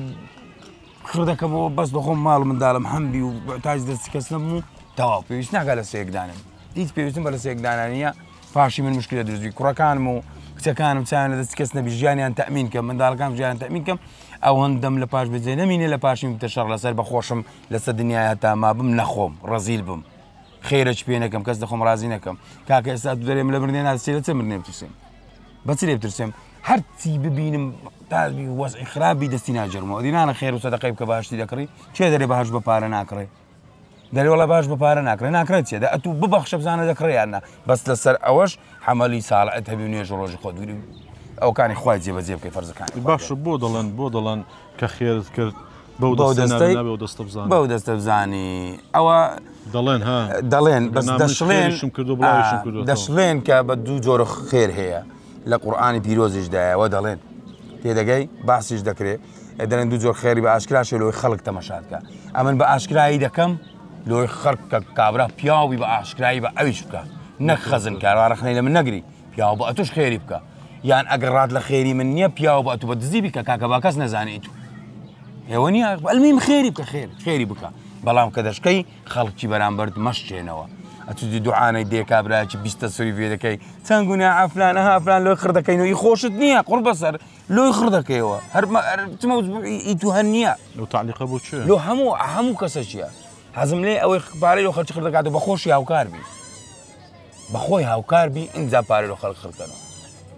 خڕ دەکەمەوە بەس بەخۆم ماڵ منداڵم هەمبی و تاج دەستی کەس نەبم و تەواو پێویست ناکا لە سێکدانم هیچ پێویستم بە لە سێکدانانیە پاشی من مشکلە دروست بی کوڕەکانم و کچەکانم چیان لە دەستی کەس نەبی ژیانیان تەئمین کەم منداڵەکانم ژیانیان تەئمین کەم ئەوەندەم لە پاش بەجێ نەمینێ لە پاشیم بتە شەڕ لەسەر بە خۆشم لەسەر دنیای هەتا مابم نەخۆم ڕەزیل بم خێرەچ پێ نەکەم کەس لە خۆم ڕازی نەکەم کاکە ئێستا تو دەرێم لە مردنێ ناترسێ لە چ مردنێ بترسێم بە چ لێ بترسێم هەرچی ببینم تازبی وەزعی خراپی دەستی ناجرمەوە دینانە خێر و سەدەقەی بکە باشتی دەکڕی کێ دەرێ بەهەشت بە پارە ناکڕێ دەرێ وەڵا باش بە پارە ناکڕێ ناکڕێت چیە دە ئەتوو ببەخشە بزانە دەکڕێ یان نا بەس لەسەر ئەوەش حەمەلی ساڵعت هەبی و نوێژ و ڕۆژی خۆت بگری و ئەوکانی خوای جێبەجێ بکەی فەرزەکانی خوای باشە بۆ دەڵێن بۆ دەڵێن کە خێرت کرد بەو دەستەی نابێ بەو دەستە بزانی بەو دەستە بزانی ئەوە دەڵێن ها دەڵێن بەس دەشڵێن کردو بڵاویشم کردو دەشڵێن کە بە دوو جۆرە خێر هەیە لە قورئانی پیرۆزیشدایە وە دەڵێن تێدەگەی باسیش دەکرێ دەڵێن دوو جۆر خێری بە ئاشکراشە لۆی خەڵک تەمەشا بکە ئەمن بە ئاشکرایی دەکەم لۆی خەڵک کە کابرا پیاوی بە ئاشکرایی بە ئەویش بکە نەک خەزن کاروا ڕەخنەی لە من نەگری پیاو بە ئەتوش خێری بکە یان ئەگەر ڕات لە خێری من نییە پیاو بە ئەتو بە دزی بیکە کاکە با کەس نەزانێ ئیتو. ئێوە نییە ئەلمیم خێری بکە خێر خێری بکە بەڵام کە دەشکەی خەڵکی بەرامبەرت مەشکێنەوە ئەچوی دوعاانەی دێ کابراکی بیستە سوری پێ دەکەی چەند گونا ئەفلان ئەها فلان لۆی خڕ دەکەین و ئی خۆشت نییە قڕ بەسەر لۆی خڕ دەکەیەوە هەر ئی تو هەر نییە لەو تعلیقە بۆ چێ لۆ هەموو هەموو کەسە چییە حەزم لێ ئەوەی پارەی لۆ خەرچ خڕ دەکات و بە خۆشی هاوکار بی بەخۆی هاوکار بی ئینجا پارەی لۆ خەڵک خڕکەنەوە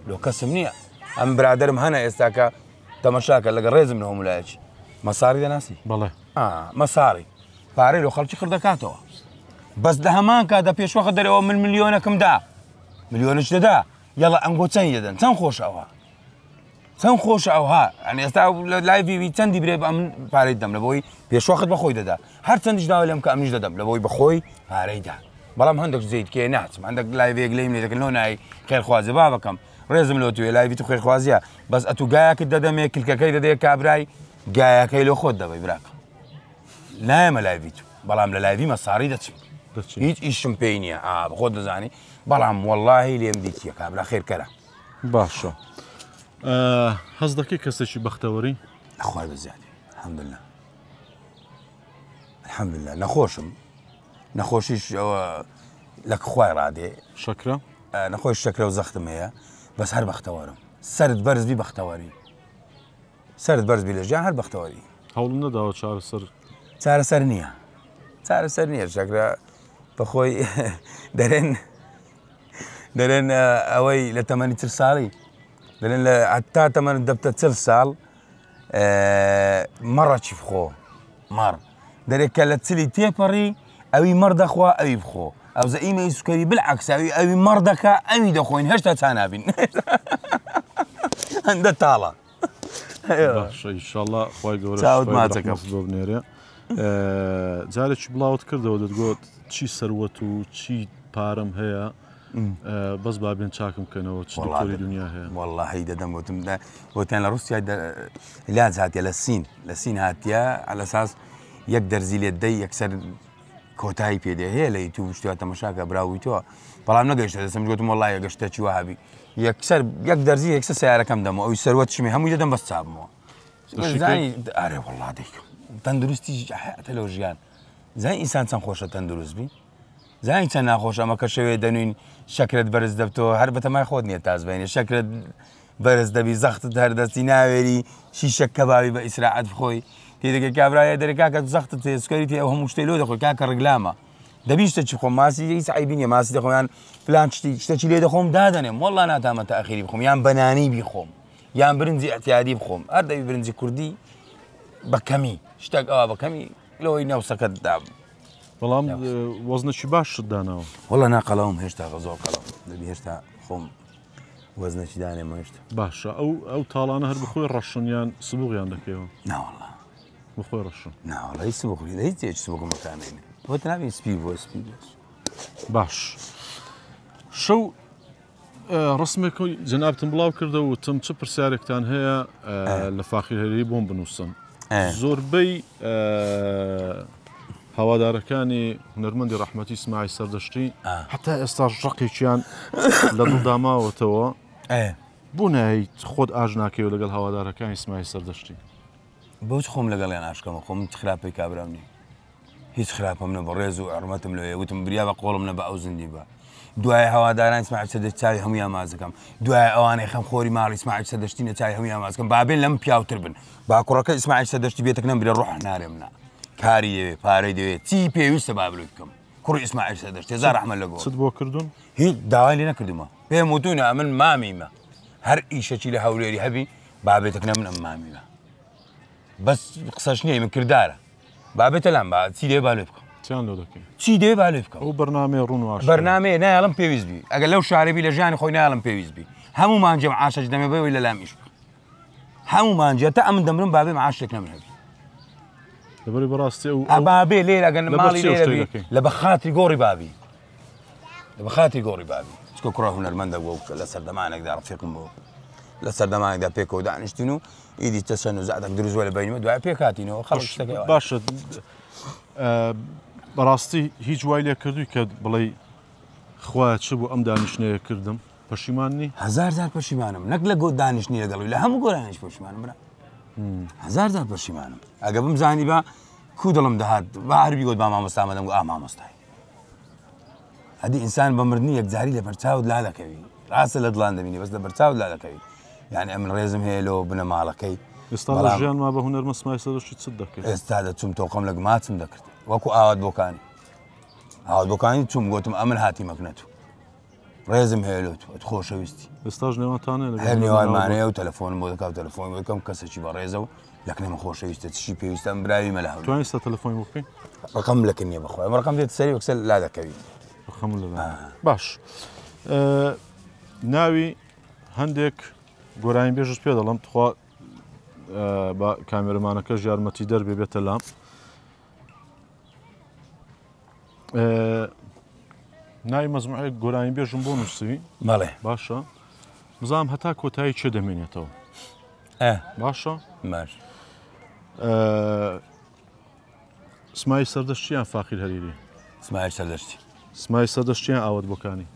لۆ کەسم نییە ئەم برادرم هەنە ئێستاکە تەمەشاکە لەگە ڕێزم لە هەموو لایەکی مەساری دەناسی بەڵێ مەساری پارەی لۆ خەڵکی خڕ دەکاتەوە بەس لە هەمان کاتدا پێشوەخە دەرەوە من ملیۆنەکەم دا ملیۆنش دەدا یاڵا ئەنگۆ چەند دەدەن چەند خۆش ئەوە چەند خۆش ئەوها ئەنی ئێستا لە لایڤی چەندی برێ بە من پارەی دەم لە بۆی پێشوەخت بەخۆی دەدا هەر چەندیش داوای لێم کە ئەمنیش دەدەم لە بۆی بەخۆی پارەی دا بەڵام هەندێک زیت کێ ناچم هەندێک لایڤێک لێم لێ دەکەن لۆ نای خێرخوازی بابەکەم ڕێزم لۆ توێ لایڤی تو خێرخوازیە بەس ئەتو گایەکت دەدەمێ کلکەکەی دەدەیە کابرای گایەکەی لۆ خۆت دەبەی براکەم نایەمە لایڤی تو بەڵام لە لایڤی مەساری دەچم هیچ ئیشم پێی نییە ئا خۆت دەزانی بەڵام وەڵاهی لێم دیتیە کابرا خێرکەرە باشە هەست دەکەی کەسێکی بەختەوەری خوای بەزیادی الحمدلله الحمدلله نەخۆشم نەخۆشیش ئەوە لە خوای ڕادێ شەکرە نەخۆش شەکرە و زەختم هەیە بەس هەر بەختەوەرم سەرت بەرز بی بەختەوەری سەرت بەرز بی لە ژیان هەر بەختەوەری. هەوڵم نەداوە چارەسەر. چارەسەر نییە چارەسەر نییە شەکرە بەخۆی دەرێن دەرێن ئەوەی لە تەمەنی چل ساڵی دەرێن لە تا تەمەن دەبتە چل ساڵ مەڕەکی بخۆ مەڕ دەرێک کە لە چلی تێپەڕی ئەوی مەڕ دەخوا ئەوی بخۆ ئەوزە ئیمەی سوکەری بالعکس ئەوی ئەوی مەڕ دەکا ئەوی دەخۆین هێشتا چا نابین هەندە تاڵە باشە ئیشەڵا خوای گەورە چاوت شفای ماچەکەم. ڕەحمەتت بۆ بنێرێ جارێکی بڵاوت کردەوە دەتگۆت چی سەروەت و چی پارەم هەیە بەس با بێن چاکم بکەنەوە چ دکتۆری دنیا هەیە واللهی دەدەم وتم وتیان لە رووسیا علاج هاتیە لە سین لە سین هاتیە على اساس یەک دەرزی لێت دەی یەکسەر کۆتایی پێ دێ هەیە لە یوتیوب شتیا تەمەشاکە براوی تۆ بەڵام نەگەیشتە دەستم گوتم وەڵای ئەگەر شتێکی وا هەبی یەکسەر یەک دەرزی یەکسەر سیارەکەم دەمەوە ئەوی سەروەت شمی هەمووی دەدەم بەس چابمەوە زانی ئارێ وەڵا دەیکەم تەندروستی حەیاتە لەو ژیان زانی ئینسان چەند خۆشە تەندروست بی زانی چەند ناخۆشە ئەمە کە شەوێ دەنوین شەکرت بەرز دەبتەوە هەر بەتەمای خۆت نییە تاز بینێ شەکرت بەرز دەبی زەختت هەر دەستی ناوێری شیشە کەبابی بە ئیسراعەت بخۆی تێدەگەی کابرایە دەرێ کاکە زەختت هەیە سوکەری تێ ئەو هەموو شتەی لۆ دەخۆی کاکە ڕگلامە دەبی شتێکی خۆم ماسی هیچ عیبی نییە ماسی دەخۆم یان فلان شتی شتێکی لێ دەخۆم دادەنێم وەڵا ناتامە تاخیری بخۆم یان بەنانی بیخۆم یان برنجی ئەتیادی بخۆم هەر دەبی برنجی کوردی بە کەمی شتێک ئەوە بە کەمی لەوەی نەوسەکەت دام بەڵام وەزنێکی باشت داناوە وەڵا ناقەڵەوم هێشتا زۆر قەڵەوم دەبی هێشتا خۆم وەزنێکی دانێم هێشتا. باشە ئەو ئەو تاڵانە هەر بخۆی ڕەشن یان سبوغیان دەکەیەوە؟ ناوەڵا بخۆی ڕەشن. ناوەڵا هیچ سبوغ هیچ هیچ سبوغم بەکارنێنێ بۆت نابی سپی بووە سپی بووە. باش شەو ڕسمێک جەنابتم بڵاو کردەوە وتم چ پرسیارێکتان هەیە لە فاخیر هەرێری بۆم بنووسن زۆربەی هەوادارەکانی هونەرمەندی ڕەحمەتی سماعی سەردەشتی هەتا ئێستاش ڕقێکیان لە دڵدا ماوەتەوە بۆ نایت خۆت ئاش ناکەیەوە لەگەڵ هەوادارەکانی سماعی سەردەشتی؟ بۆچ خۆم لەگەڵیان ئاشکەمە خۆم خراپەی کابرام نیە هیچ خراپەم نە بە ڕێز و حرمەتم لەوێ وتم بریا بە قۆڵم نە بە ئەو زیندی بە دوای هەواداران ئیسماعیل سەردەشت چاوی هەموویان مازەکەم دوای ئەوانەی خەمخۆری ماڵی ئیسماعیل سەردەشتینە چاوی هەموویان مازەکەم بابێن لەم پیاوتر بن با کوڕەکە ئیسماعیل سەردەشتی بێتەک نەمرێ ڕۆح نارێم نا کاری دەوێ پارەی دەوێ چی پێویستە با بلوی بکەم کوڕی ئیسماعیل سەردەشت هەزار ڕەحمەت لە گۆڕ چت بۆ کردوون؟ هیچ داوای لێ نەکردومە پێم وتوونە ئەمن مامیمە هەر ئیشەکی لە هەولێری هەبی با بێتەک نە من ئەم مامیمە بەس قسەش نییە من کردارە با بێتە لام با چی دەوێ با لێ بکەم چیان لۆ دەکەی؟ چی دەوێ با لێ بکەم ئەو بەرنامەیە ڕوون و ئاشکرا بەرنامەیە نایەڵم پێویست بی ئەگەر لەو شارە بی لە ژیانی خۆی نایەڵم پێویست بی هەموو مانجێ معاشەش دەمێ بەوەی لە لام ئیش بکەم هەموو مانجێ تا ئەمن دەمرم بابێ معاشێک نەمن هەبی لەبەری بەڕاستی ئەو بابێ لێرە ئەگەر لەبەر ماڵی چی ئەو لێرە شتەی بی دەکەی؟ لە بە خاتری گۆڕی بابی لە بە خاتری گۆڕی بابی چکە کوڕە هونەرمەندە بووە و لە سەردەمانێکدا ڕفیقم بوو لە سەردەمانێکدا پێکەوە دانیشتین و ئیدی تەسەنوزاتێک دروست بووە لە بەینمە دوای پێکهاتینەوە خەڵک شتەکەی وایە. باشە بەڕاستی هیچ وای لێ کردووی کە بڵێی خوایە چ بوو ئەم دانیشتنەیە کردم پەشیمان نی؟ هەزار جار پەشیمانم نەک لە گۆ دانیشتنی لەگەڵی لە هەموو گۆرانیش پەشیمانم برا. هەزار جار پەشیمانم ئەگە بمزانی بە کو دڵم دەهات با هەر بیگوت با مامۆستا مەدەم ئا مامۆستای ئەدی ئینسان بە مردنی یەکجاری لە بەرچاوت لا دەکەوی ڕاستە لە دڵان دەبینی بەس لە بەرچاوت لا دەکەوی یعنی ئەمن ڕێزم هەیە لۆ بنەماڵەکەی ئێستا لە ژیان ما بە هونەرمە سمای سەرشی چت دەکرد ئێستا دەچوم تۆقەم لە گماچم دەکرد وەکو ئاوات بۆکانی ئاوات بۆکانی چوم گوتم ئەمن هاتی مەکنەتو ڕێزم هەیە لۆ تو خۆشەویستی ئێستاش نێوانتانە هەر نێوانمانەیە و تەلەفۆنم بۆ دەکا و تەلەفۆن بۆ دەکەم کەسێکی بەڕێزە و لەکنەمە خۆشەویستە چی پێویستە ئەم براوی مەلا هەولێر توانی ئێستا تەلەفۆنی بۆ بکەین ڕقم لەکن نییە بەخوای ئەم ڕقم دێت سەری وەکسەر لا دەکەوی ڕقم لە باش ناوی هەندێک گۆرانی بێژت پێ دەڵم تخوا بە کامێرەمانەکەش یارمەتی دەربێ بێتە لام ناوی مەزموعەیەک گۆرانی بێژم بۆ نووسی بەڵێ باشە بزانام هەتا کۆتایی چێ دەمێنێتەوە باشە باش سمای سەردەشتیان فاخیر هەریری سمای سەردەشتی سمای سەردەشتیان ئاوت بۆکانی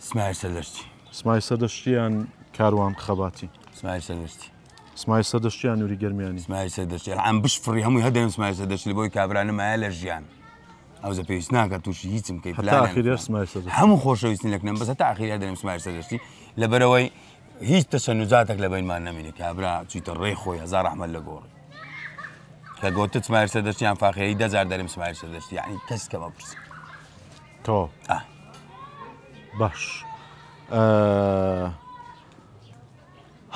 سمای سەردەشتی سمای سەردەشتیان کاروان خەباتی سمای سەردەشتی سمای سەردەشتیان نوری گەرمیانی سمای سەردەشتی ئەم بشفڕی هەمووی هەدەم سمای سەردەشتی بۆی کابرا نمایە لە ژیان ئەوزە پێویست ناکە تووشی هیچم کەی هەموو خۆشەویستن لەکنم بەس تا ئاخیر دەرم سمای سەردەشتی لەبەرەوەی هیچ تەشەنوجاتێک لە بینمان نەمینی کابرا چیتە ڕێ خۆی هەزار ڕەحمەت لە گۆڕی کە گوتت سمایل سەردەشتیان فاخێری دەجار دەرم سمایل سەردەشتی یعنی کەس کەمە پرسی تۆ باش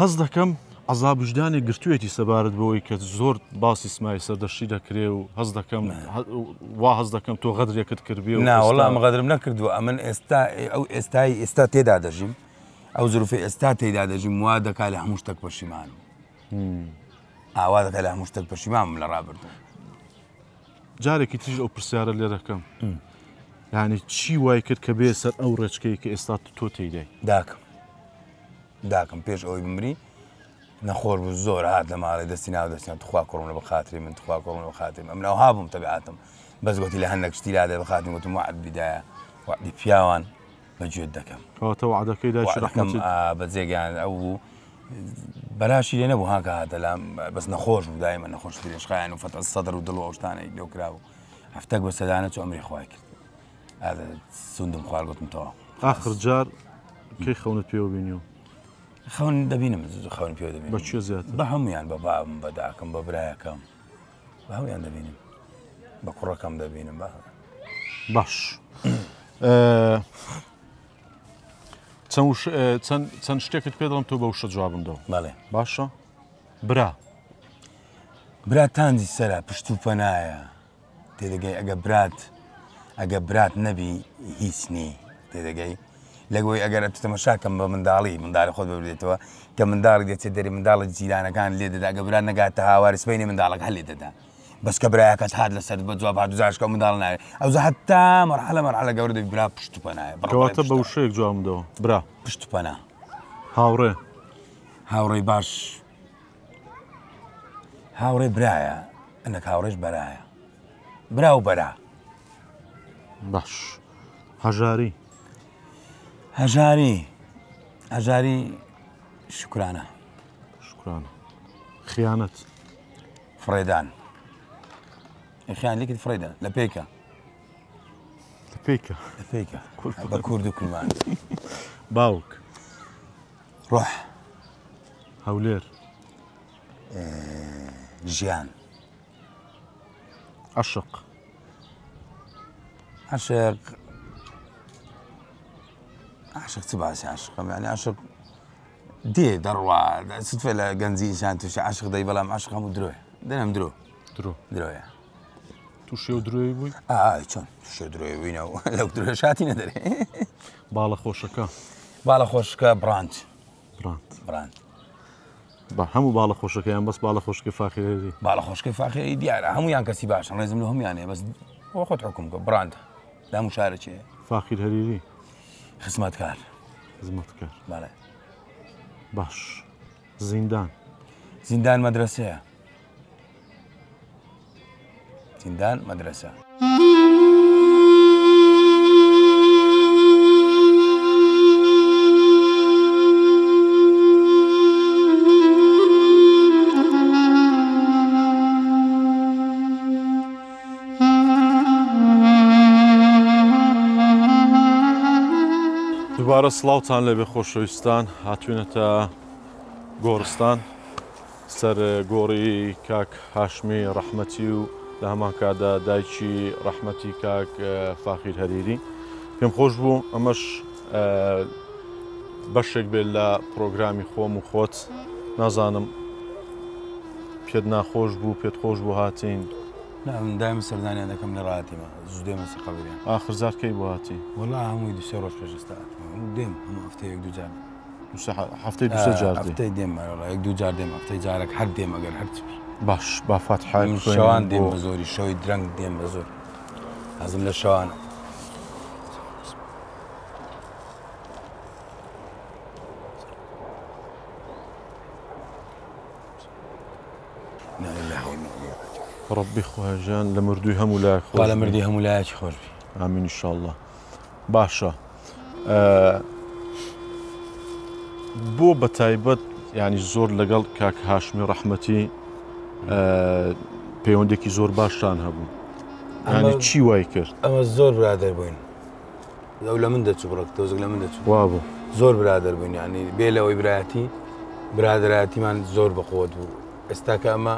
هەست دەکەم عەزاب ویژدانێک گرتوویەتی سەبارەت بەوەی کە زۆر باسی سمای سەردەشتی دەکرێ و هەست دەکەم وا هەست دەکەم تۆ غەدرێکت کردبێ و نا وەڵا ئەمن غەدرم نەکردووە ئەمن ئێستا ئەو ئێستای ئێستا تێدا دەژیم ئەو زروفی ئێستا تێدا دەژیم وا دەکا لە هەموو شتێک پەشیمانم ئاوا دەکا لە هەموو شتێک پەشیمانم لە ڕابردوو جارێکی تریش ئەو پرسیارە لێ دەکەم یعنی چی وای کرد کە بێ سەر ئەو ڕێچکەی کە ئێستا تۆ تێیدای داکم داکم پێش ئەوەی بمری نەخۆش بوو زۆر هات لە ماڵێ دەستی ناو دەستیان تخوا کوڕم لە بەخاتری من تخوا کوڕم لە بەخاتری من ئەمن ئەوها بووم تەبیعەتم بەس گوتی لە هەندێک شتی لادێ بەخاتری گوتم وەعد بدایە وەعدی پیاوان بە گوێت دەکەم کەواتە وەعدەکەی دایکی وەعدەکەم ڕەحمەتی بە جێگەیان ئەو بوو بەراشی لێ نەبوو هاکە هاتە لام بەس نەخۆش بوو دایمە نەخۆش درێژخایەن و فەتە سەدر و دڵ و ئەو شتانەی لەو کرابوو هەفتەک بە سەدانە چوو ئەمری خوای کرد سوندم خوارد گوتم تەواو. ئاخر جار کەی خەونت پێوە بینیوە؟ خەون دەبینم خەون پێوە دەبینم. بە کێ زیاتر؟ بە هەمویان بە بابم بە داکم بە برایەکەم بە هەمویان دەبینم بە کوڕەکەم دەبینم بە باش چەند شتێکت پێ دەڵم تۆ بە وشە جوابم دەوە بەڵێ باشە برا برا تانجی سەرە پشت و پەنایە تێدەگەی ئەگە برات ئەگە برات نەبی هیچ نی تێدەگەی لەگەۆی ئەگەر ئەتو تەمەشاکەم بە منداڵی منداڵی خۆت ببرێتەوە کە منداڵی دەچێت دەری منداڵە جیرانەکان لێ دەدا گە برات نەگاتە هاواری سبەینێ منداڵەکە هەر لێ دەدا بەس کە برایەکەت هات لەسەر بە جواب هات دوزاشکە منداڵ ناوێ ئەو هەتا مەرحەلە مەرحەلە گەورە دەبی برا پشت و پەنایە کەواتە بە وشەیەک جوابم دەوە برا پشت و پەنا هاوڕێ هاوڕێی باش هاوڕێ برایە ئەنەک هاوڕێش بەرایە برا و بەرا باش هەژاری هەژاری هەژاری شکرانە شکرانە خیانەت فڕێدان خیان لێکت فڕێدا لە پێکە لە پێکە لە پێکە بە کورد و کرمان باوک ڕۆح هەولێر ژیان عەشق عەشق عەشق چ باسی عەشقم یعنی عەشق دێ دەڕوا ستفە لە گەنجی ئینسان تووشی عەشق دەی بەڵام عەشق هەموو درۆیە دەنم درۆ درۆ درۆیە تووشی ئەو درۆی بووی ئای چۆن تووشی درۆی بووینەوە لەو درۆ شاتی نەدەرێ باڵە خۆشەکە باڵە خۆشکە بڕاند بڕاند بڕاند بە هەموو باڵە خۆشەکەیان بەس باڵە خۆشکەی فاخیری باڵە خۆشکەی فاخیری دیارە هەمویان کەسی باشن ڕێزم لە هەمویان هەیە بەس بۆ خۆت حکوم کە بڕاند لە هەموو شارە چێ فاخیر هەریری خزمەتکار خزمەتکار بەڵێ باش زیندان زیندان مەدرسەیە زیندان مەدرسە. دووبارە سڵاوتان لێبێ خۆشەویستان هاتوینەتە گۆڕستان سەر گۆڕی کاک هاشمی ڕەحمەتی و لە هەمان کاتدا دایکی ڕەحمەتی کاک فاخیر هەریری پێم خۆش بوو ئەمەش بەشێک بێت لە پرۆگرامی خۆم و خۆت نازانم پێت ناخۆش بوو پێت خۆش بوو هاتین نا من دایم سەردانیان دەکەم لە ڕاتیمە زوو دێمە سەر قەبریان. ئاخر جار کەی بۆ هاتی؟ وەڵا هەمووی دوو سێ ڕۆژ پێش ئێستا هاتمەوە هەموو دێم هەموو هەفتەیە یەک دوو جار. دوو سێ هەفتەی دوو سێ جار دێی؟ هەفتەی دێم وەڵا یەک دوو جار دێم هەفتەی جارێک هەر دێم ئەگەر هەر چ بی. باش با فاتحایەک من بخوێنین شەوان دێم بۆ بە زۆری شەوی درەنگ دێم بە زۆر حەزم لە شەوانە. ڕەبی خوایە ژیان لە مردووی هەموو لایەک خۆش لە مردی هەموو لایەکی خۆش بی ئامین ئینشاءاللە باشە بۆ بە تایبەت ینی زۆر لەگەڵ کاک هاشمی ڕەحمەتی پەیوەندێکی زۆر باشتان هەبوو ینی چی وای کرد ئەمە زۆر برادەر بووین ئەو لە من دەچوو بڕک تۆزێک لە من دەچوو وابوو زۆر برادەر بووین یعنی بێ لەوەی برایەتی برادەرایەتیمان زۆر بەقوت بوو ئێستا کە ئەمە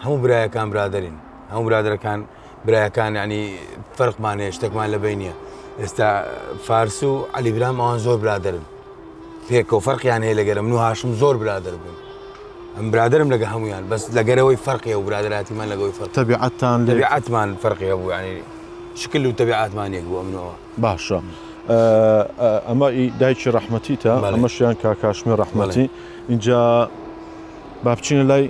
هەموو برایەکان برادەرین هەموو برادەرەکان برایەکان ینی فەرقمان هەیە شتێکمان لە بینیە ئێستا فارس و علی برام ئەوان زۆر برادرن پێکەوە فەرقیان هەیە لەگەرم من و هاشم زۆر برادر بوون ئەم برادرم لەگە هەمویان بەس لەگەرەوەی فەرقی و برادەراتیمان لەگەوەی فەرق تەبیعەتان تەبیعەتمان فەرقی هەبوو ینی شکل و تەبیعاتمان یەک بوو ئەمنەوە. باشە ئەمە ئی دایکی ڕەحمەتیتە ئەمەشیان کاک هاشمی ڕەحمەتی اینجا با بچینە لای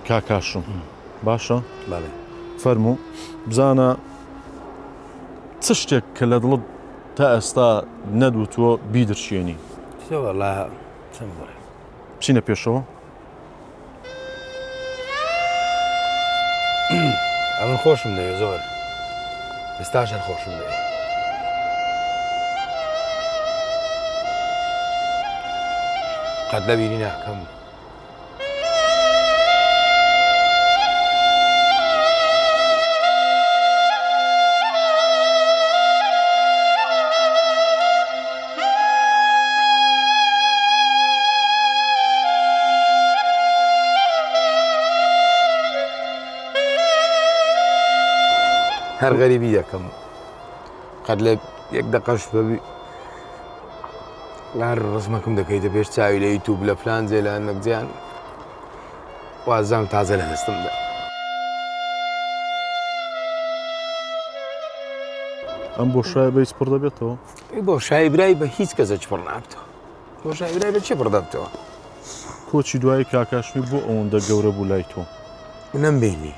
کاک هاشم باشە فەرموو بزانە چ شتێک کە لە دڵت تا ئێستا نەدوتووە بیدرشێنی بچینە پێشەوە ئەمن خۆشم دەوێ زۆر ئێستاش هەر خۆشم دەوێ قەت لەبیری ناکەم هەر غەریبی دەکەم قەت لە یەک دەقەش بەبی هەر ڕزمەکەم دەکەیتە پێش چاوی لە یوتوب لە فلان جێ لە هەندێک جیان وازام تازە لە دەستمدا. ئەم بۆشایە بە هیچ پڕ دەبێتەوە؟ بۆشایی برای بە هیچ کەسێک پڕ نابێتەوە. بۆشایی برای بە چی پڕ دەبێتەوە؟ کۆچی دوایی کاک هاشمی بۆ ئەوەندە گەورە بوو لای تۆ؟ نەمبینی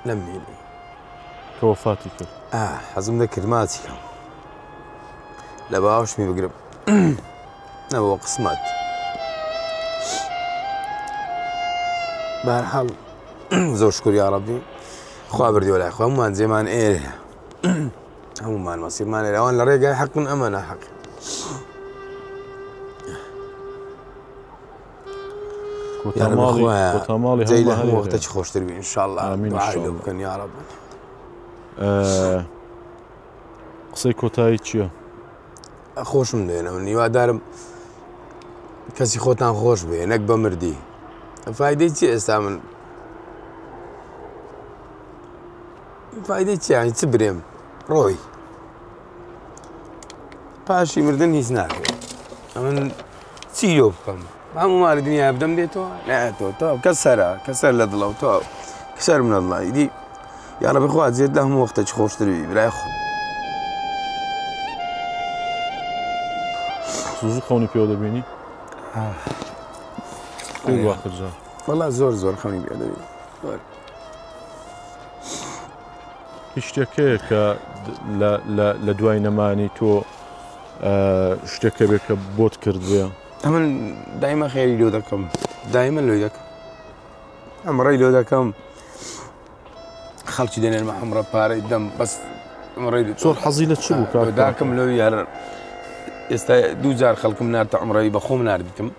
نەمبینی. کە وەفاتی کرد. حەزم دەکرد ماچی کەم لە باوەشمی بگرم نەبووە قسمەت. بەهەرحاڵ زۆر شکر یا ڕەبی خوا بردیوە لای خوا هەموومان جێمان ئێرەیە هەموومان مەسیرمان ئێرە ئەوان لە ڕێگای حەقن ئەمە ناحەق کۆتا ماڵی جێی لە هەموو وەختێکی خۆشتر بی ئینشاءاللە دوعای لۆ بکەن یا ڕەب. قسەی کۆتایی چییە؟ خۆشم دێنە من هیوادارم کەسی خۆتان خۆش بێ نەک بە مردی فیدەی چی ئێستا من فیدەی چیانی چ برێم ڕۆی پاشی مردن هیچ ناکرێت ئەمن چی لۆ بکەم هەموو ماڵی دنیا بدەم دێتەوە نایەتەوە تەواو کەس سەرە کە سەر لە دڵەوە تەواو سەرم لە دڵە ئیدی یاڕەبی خوا جێت لە هەموو وەختێکی خۆشتر بی برای خۆم. زوو زوو خەونی پێوە دەبینی؟ کەی آخر جار؟ وەڵا زۆر زۆر خەونی پێوە دەبینم زۆر. هیچ شتێک هەیە کە لە دوای نەمانی تۆ شتێک هەبێ کە بۆت کردبێ؟ ئەمن دایمە خێری لۆ دەکەم دایمە لۆی دەکەم ئەمڕی لۆ دەکەم خەڵکی دێنێنمە حمڕە پارەی دەم بەس ئەمڕی زۆر حەزی لە چ بوو کاک داکم لۆ یار ئێستا دوو جار خەڵکم نارتە عمرەی بە خۆم ناردیتم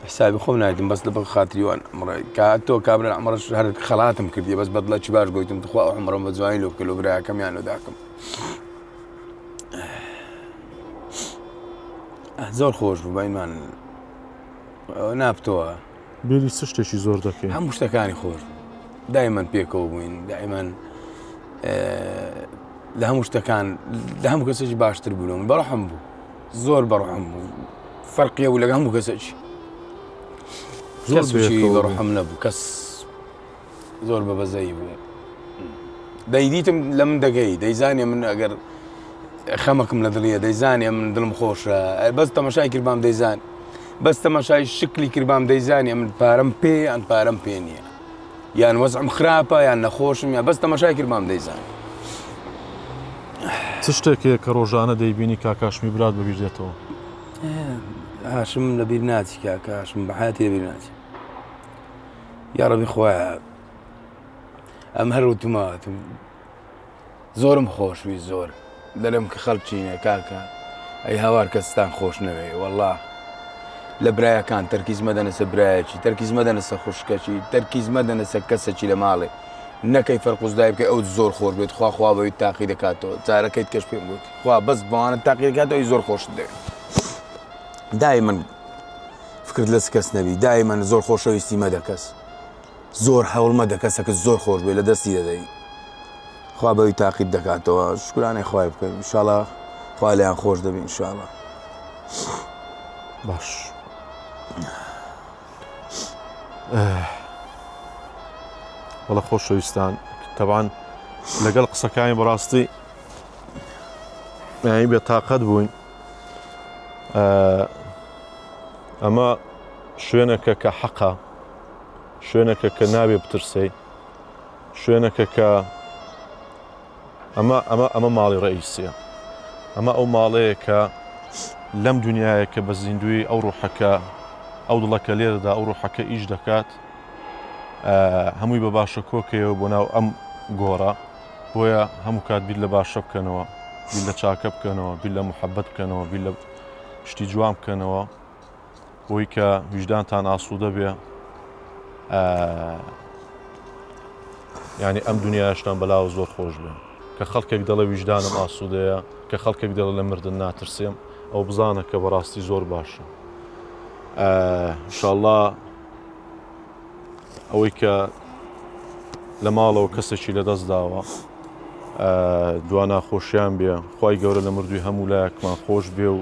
حسابی خۆم ناردم بەس لە بە خاتری وان عمرەی کا تۆ کابرا عمرەش هەر خەڵاتم کردی بەس بەدڵەکی باش گوتم تخوا ئەو عمرەم بە جوانی لۆ بکە لۆ براکەم یان لۆ داکم. زۆر خۆش بوو بەیمان نابتەوە. بیری چ شتێکی زۆر دەکەی؟ هەموو شتەکانی خۆش بوو دایمەن پێکەوە بووین دایمەن لە هەموو شتەکان لە هەموو کەسێکی باشتر بوون بەڕحم بوو زۆر بەڕحم بوو فەرقیە بوو لەگە هەموو کەسێکی زۆر بەڕحم نەبوو کەس زۆر بە بەزەیی بوو دەیدیتم لە من دەگەی دەیزانێ من ئەگەر خەمەکم لە دڵیە دەیزانێ من دڵم خۆشە بەس تەمەشای کردبام دەیزان بەس تەمەشای شکلی کردبام دەیزانێ من پارەم پێ یان پارەم پێ نییە یان وەزعم خراپە یان نەخۆشم یا بەس تەمەشای کردبام دەیزان. چ شتێک هەیە کە ڕۆژانە دەیبینی کاک هاشمی برات بەبیر دێتەوە؟ هاشم لەبیر ناچی کاک هاشم بە حەیاتی لەبیر ناچی. یاڕەبی خوایە ئەم هەر وتمە زۆرم خۆشوی زۆر دەلم کە خەڵکینە کاکە ئەی هاوار کەستان خۆش نەوێ والله لە برایەکان تەرکیز مەدەنە سەر برایەکی تەرکیز مەدەنە سەر خوشکەکی تەرکیز مەدەنە سەر کەسەکی لە ماڵێ نەکەی فەرقوزدای بکەی ئەو زۆر خۆش بێت خوا خوا بەوی تاقی دەکاتەوە جارەکەیت کەش پێم گوت خوا بەس بەوانە تاقی دەکاتەوە زۆر خۆشت دەوێت دایمەن فکرت لەس کەس نەبی دایمەن زۆر خۆشەویستی مەدە کەس زۆر هەوڵ مەدە کەسەکە زۆر خۆش بێ لە دەستی دەدەی خوا بەوی تاقیت دەکاتەوە شکرانەی خوای بکەن انشاءاللە خوا لێیان خۆش دەبی انشاءاللە باش وەڵە خۆشەویستان تەبان لەگەڵ قسەکانی بەڕاستی یانی بێتاقەت بووین ئەمە شوێنەکە کە حەقە شوێنەکە کە نابێ بترسی شوێنەکە کە ئەمە ئەمە ئەمە ماڵی ڕئیسیە ئەمە ئەو ماڵەیە کە لەم دنیاە کە بە زیندوی ئەو ڕوحەکە ئەو دڵەکە لێرەدا ئەو ڕوحەکە ئیش دەکات هەمووی بە باشە کۆکەیەوە بۆ ناو ئەم گۆڕە بۆیە هەموو کات بیر لە باشە بکەنەوە، بیر لە چاکە بکەنەوە، بیر لە موحەبەت بکەنەوە، بیر لە شتی جوان بکەنەوە بۆی کە ویژدانتان ئاسوودە بێ یعنی ئەم دنیاشتان بەلاوە زۆر خۆش بێ کە خەڵکێک دەڵێ ویژدانم ئاسوودەیە کە خەڵکێک دەڵێ لە مردن ناترسێم ئەو بزانە کە بەڕاستی زۆر باشە انشاءالله ئەوەی کە لە ماڵەوە کەسێکی لەدەست داوە دوا ناخۆشیان بێ خی گەورە لە مردووی هەموو لایەکمان خۆش بێ و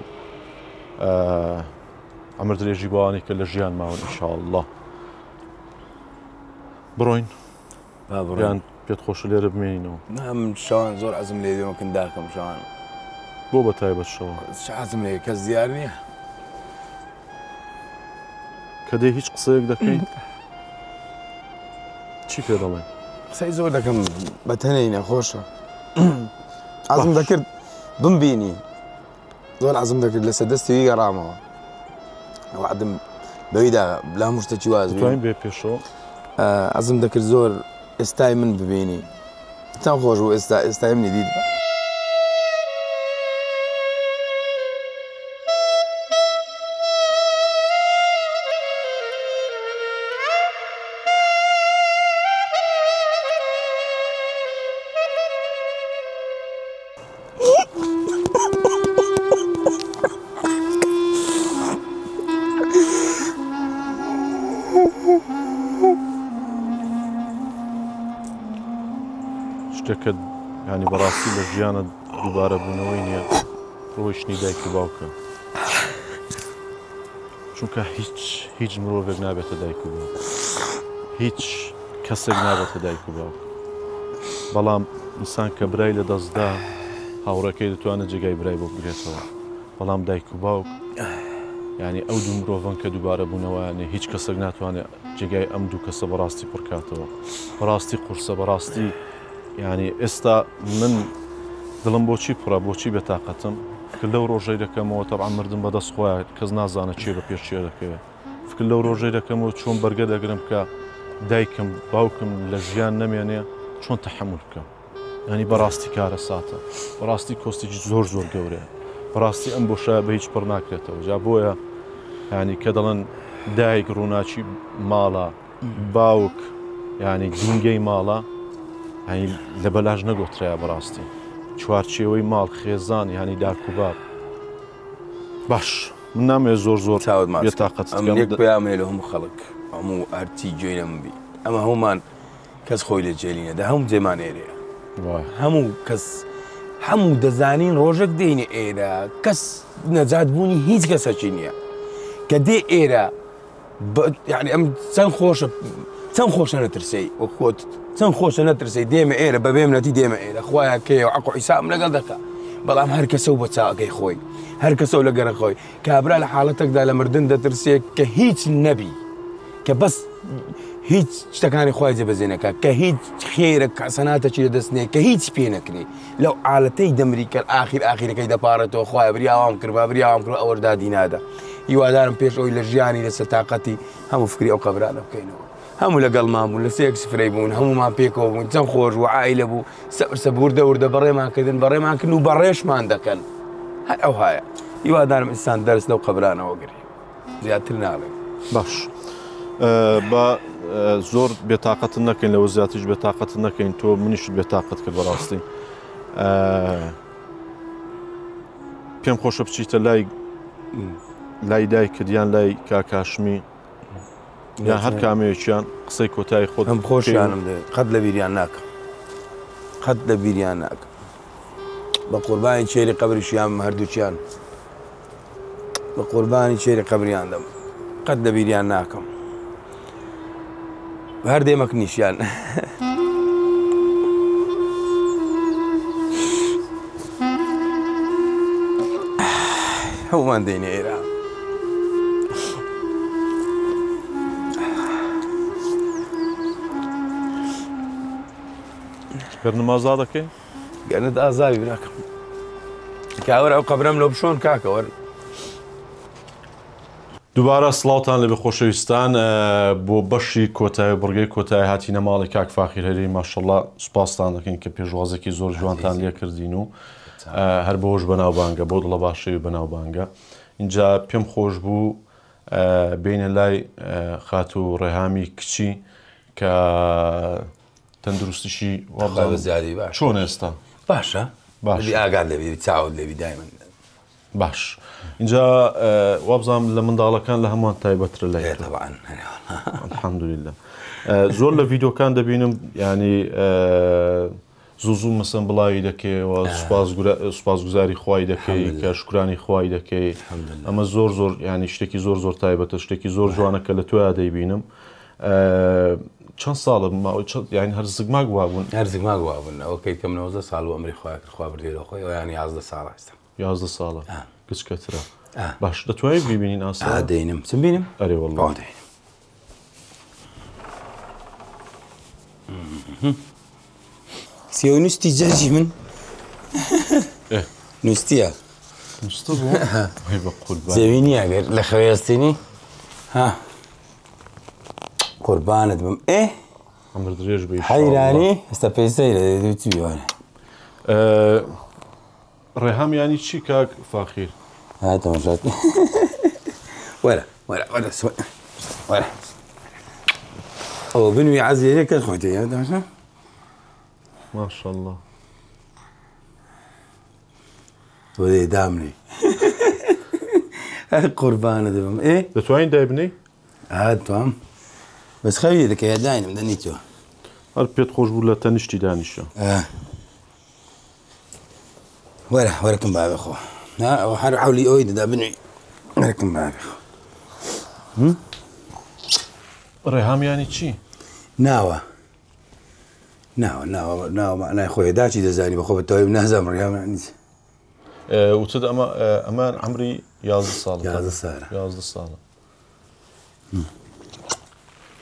ئەمر درێژی بەوانی کە لە ژیان ماون ئینشاءاللە بڕۆین یان پێت خۆشە لێرە بمێنینەوە من شەوان زۆر عزم لێ دێمەکن داکەم شەوان بۆ بە تایبەت شەوان عزم لێ کەس دیار نییە کە دێ هیچ قسەیەک دەکەی چی پێ دەڵێن قسەی زۆر دەکەم بە تەنێی نەخۆشە عزم دەکرد بمبینی زۆر عزم دەکرد لەسەر دەستی وی گەڕامەوە وعدم بەویدا لە هەموو شتێکی واز بێ پێشەوە عزم دەکرد زۆر ئێستای من ببینی چەند خۆش بوو ئێستا ئێستای منی دیت. شتێکە ینی بەڕاستی لە ژیانە دووبارە بوونەوەی نییە ڕۆیشتنی دایک و باوکە چونکە هیچ هیچ مرۆڤێک نابێتە دایک و باوک هیچ کەسێک نابێتە دایک و باوک بەڵام ئینسان کە برای لە دەستدا هاوڕێکەی دەتوانێت جێگای برای بۆ بگرێتەوە بەڵام دایک و باوک یعنی ئەو دوو مرۆڤن کە دووبارە بوونەوەیانێ هیچ کەسێک ناتوانێت جێگای ئەم دوو کەسە بەڕاستی پڕکاتەوە بەڕاستی قورسە بەڕاستی یعنی ئێستا من دڵم بۆچی پڕە بۆچی بێتاقەتم فکر لەو ڕۆژەی دەکەمەوە تەبعەن مردن بەدەست خۆیان کەس نازانێت چێ بە پێش چێ دەکەوێت فکر لەو ڕۆژەی دەکەمەوە چۆن بەرگە دەگرم کە دایکم باوکم لە ژیان نەمێنێ چۆن تەحەمول بکەم ینی بەڕاستی کارەساتە بەڕاستی کۆستێکی زۆر زۆر گەورەیە بەڕاستی ئەم بۆشایە بە هیچ پڕ ناکرێتەوە جا بۆیە ینی کە دەڵێن دایک ڕووناکی ماڵە باوک ینی دینگەی ماڵە ینی لە بەلاش نەگۆترایە بەڕاستی چوارچێوەی ماڵ خێزان ینی داک و باب باش. من نامەوێت زۆر زۆر چاوت ماچ بێتاقەتت ئەم کەم. یەک پەیامەیە لە هەموو خەڵک هەموو هەرچی گوێی لە من بی ئەمە هەموومان کەس خۆی لە جێلی نەدا هەموو جێمان ئێرەیە وایە. هەموو کەس هەموو دەزانین ڕۆژێک دێینە ئێرە کەس نەجات بوونی هیچ کەسەکی نییە کە دێ ئێرە یعنی ئەم چەند خۆشە چەند خۆشە نەترسەی وەک خۆت چەند خۆشە نەترسەی دێمە ئێرە بەبێ منەتی دێمە ئێرە خوایە کێیە و عەق و حیسابم لەگەڵ دەکا بەڵام هەر کەسە و بە چاکەی خۆی هەر کەسە و لە گەرە خۆی کابرا لە حاڵەتێکدا لە مردن دەترسێ کە هیچ نەبی کە بەس هیچ شتەکانی خوای جێبەجێ نەکا کە هیچ خێرە حەسەناتەکی لە دەست نێ کە هیچ پێ نەکرێ لەو عالەتەی دەمری کە ئاخیر ئاخیرەکەی دەپارێتەوە خوایە بریاوام کردبا بریاوام کرد ئەوەش دادی نادا هیوادارم پێش ئەوی لە ژیانی لەسەر تاقەتی هەموو فکری ئەو قەبرانە بکەینەوە هەموو لەگەڵمان بوون لەسەر یەک سفرەی بوون هەموومان پێکەوە بوون چەند خۆش بوو عائیلە بوو سەبر سەبر وردە وردە بەڕێمان کردن بەڕێمان کردن و بەڕێشمان دەکەن هەر ئەوهایە هیوادارم ئینسان دەرس لەو قەبرانەوە گرێ زیاتر ناڵێم. باش با زۆر بێتاقەتت نەکەین لەوە زیاتریش بێتاقەتت نەکەین تۆ منیشت بێتاقەت کرد بەڕاستی پێم خۆشە بچیتە لای لای دایکت یان لای کاکاشمی یان هەر کامەیەکیان قسەی کۆتایی خۆت هەم خۆشیانم دەوێت قەت لە بیریان ناکەم قەت لە بیریان ناکەم بە قوربانی چێری قەبریشیان هەردووکیان بە قوربانی چێری قەبریان دەم قەت لە بیریان ناکەم هەر دێمەک نیشیان. هەموومان دێینە ئێرە. گەر نمازا دەکەی؟ گەرنت ئازاوی براکەم. کاوەر ئەو قەبرەم لۆ بشۆن کاکە وەر. دووبارە سڵاوتان لەبێ خۆشەویستان بۆ بەشی کۆتایی و بڕگەی کۆتایی هاتینە ماڵی کاک فاخیر هەری ماشەڵا سوپاستان دەکەین کە پێشوازێکی زۆر جوانتان لێ کردین و هەر بەوەش بەناوبانگە بۆ دڵە باشەوی بەناوبانگە اینجا پێم خۆش بوو بینە لای خاتوو ڕێهامی کچی کە تەندروستیشی وابزانم زیادی باش چۆن ئێستا باشە باش ئاگات لەبی چاوت لەبی دایمن باش اینجا وابزانم لە منداڵەکان لە هەمووان تایبەترە لای تۆ. طبعا الحمدلله زۆر لە ڤیدۆکان دەبینم ینی زوو زوو مەسەن بڵاوی دەکەیەوە سوپاسگوزاری خوای دەکەی کە شکرانی خوای دەکەی ئەمە زۆر زۆر ینی شتێکی زۆر زۆر تایبەتە شتێکی زۆر جوانە کە لە تۆیا دەیبینم چەند ساڵە ماوەی چەند یانی هەر زگماک وابوون هەر زگماک وابوون ئەوە کەی کەم 19 ساڵ و ئەمری خوا کرد خوا بردێ خۆی ئەویان 11 ساڵە ئێستا 11 ساڵە گچکەترە باش دەتوانین بیبینین ئاسا دەینم چم بینم ئەرێ والله دەینم سیۆنیستی جەرجی من نووستیە زەوی نییە گەر لە خەوێستینی ها قوربانت بم ئێ عمر درێژ بی حەیرانی ئێستا پێی سەیرە چی وانە ڕێهام ینی چی کاک فاخیر ها تەماشات وەرە وەرە وەرە وەرە ئەوە بنوی عەزێرێ کەس خۆی تێ تەماشا ماشاءالله تۆ دێ دامنێ قوربانە دەبم ئێ دەتوانین دایبنەی هاتوام بەس خەوی دەکەی داینم دەنی تۆ هەر پێت خۆش بوو لە تەنیشتی دانیشە وەرە وەرەکم باوێ خۆ ئەوە هەر حەولی ئەوی دەدا بنوی وەرەکم باوێ خۆ ڕێهام ینی چی؟ ناوە ناوە ناوە ناوە معنای خۆی داچی دەزانی بەخۆ بە تەواوی نازانم ڕێهام ینی چی وتت ئەمە ئەمە عمری 11 ساڵ 11 ساڵە 11 ساڵە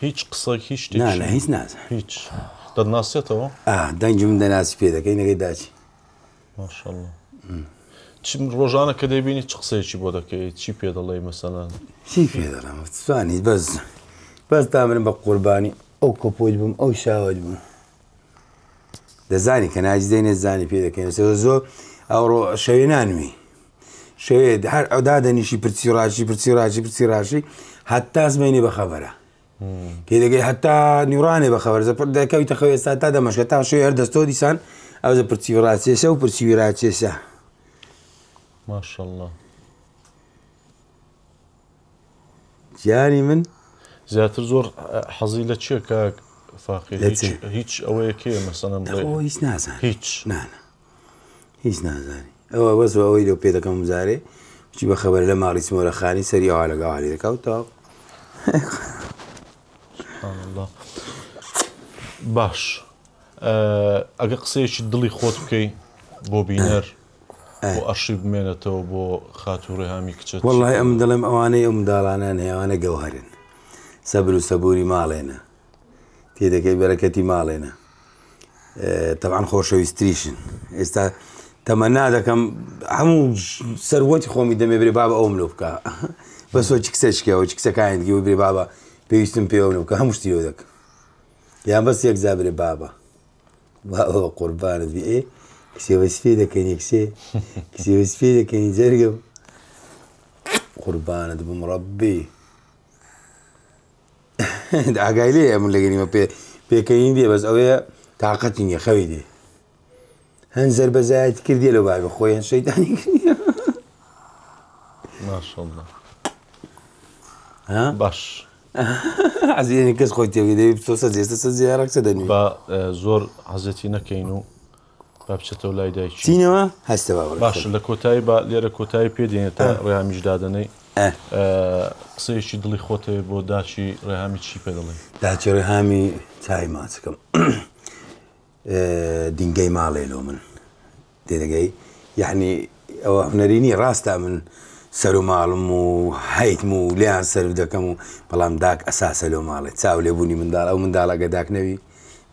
هیچ قسەک هیچ شتێک نا نا هیچ نازانم هیچ دەتناسێتەوە؟ ئا دەنگی من دەناسی پێ دەکەی نەکەی داچی ماشاءالله چ ڕۆژانە کە دەیبینی چ قسەیەکی بۆ دەکەی چی پێ دەڵێی مەسەلەن؟ چی پێ دەڵێم توانی بەس بەس تا من بە قوربانی ئەو کۆپۆیت بووم ئەو شاوت بووم دەزانی کە ناجی دەینێ زانی پێ دەکەین زۆر ئەوڕۆ شەوێ نانوی شەوێ هەر ئەو دادەنیشی پرسی ڕاشی پرسی ڕاشی پرسی ڕاشی هەتا زمێنی بەخەبەرە پێدەگەی هەتا نیوڕانێ بەخەبەر زەپڕ دەکەویتە خەو ئێستا تا دەمەشکە تا شەوێ هەر دەستۆ دیسان ئەوزە پرسی ڕاچێشە و پرسی ڕاچێشە ماشاءالله. گیانی من. زیاتر زۆر حەزی لە چیە کاک فاقیر؟ لە چ؟ هیچ ئەوەیە کێ مەسەلەن بڵێ خۆ هیچ نازانی. هیچ. نا نا هیچ نازانی. ئەوە بەس ئەوەی لەو پێ دەکەم جارێ چی بە خەبەر لە ماڵی چمۆرە خانی سەری ئەوها لەگەڵ عەلی دەکا و تەواو. سبحان اللە. باش ئەگە قسەیەکی دڵی خۆت بکەی بۆ بینەر بۆ ئەرشیف بمێنێتەوە بۆ خاتوو ڕێهامی کچت وەڵی ئەم دەڵێم ئەوانەی ئەو منداڵانیان هەیە ئەوانە گەوهەرن سەبر و سەبوری ماڵێنە تێدەکەی بەرەکەتی ماڵێنە تەبعەن خۆشەویستریشن ئێستا تەمەنا دەکەم هەموو سەروەتی خۆمی دەمێ برێ بابە ئەوم لۆ بکە بەس چ کچێکەوە چ کچەکانی دیکە برێ بابە پێویستم پێوە بکە هەموو شتی لۆ دەکەم یان بەس یەک جار برێ بابە بابە بە قوربانت بی ئێ کچێ بەس پێ دەکەنی کچێ کچێ بەس پێ دەکەنی جەرگم قوربانت بم ڕەبی ئاگای لێیە من لەگەریمە پێ پێکەنین دێ بەس ئەوەیە تاقەتی نییە خەوی دێ هەن زەربەزایەتی کردیە لەو بابە خۆی هەن شەیتانی کردیە ماشاءالله باش عزیزانی کەس خۆی تێوی دەبی بچۆ سەجێ سەجێ ڕەکسە دەنوێ با زۆر عەزێتی نەکەین و با بچێتەوە لای دایکی. چینەوە هەستە با بڕۆی باشە لە کۆتایی با لێرە کۆتایی پێ دێنێ تا ڕێهامیش دادەنێی قسەیەکی دڵی خۆت هەیە بۆ داچی ڕێهامی چی پێ دەڵێی؟ داچی ڕێهامی چای ماچکەم دینگەی ماڵێ لۆ من تێدەگەی یعنی ئەوە هونەری نییە ڕاستە من سەر و ماڵم و هەیتم و لێیان سەرف دەکەم و بەڵام داک ئەساسە لۆ ماڵێ چاو لێبوونی منداڵ ئەو منداڵ ئەگە داک نەوی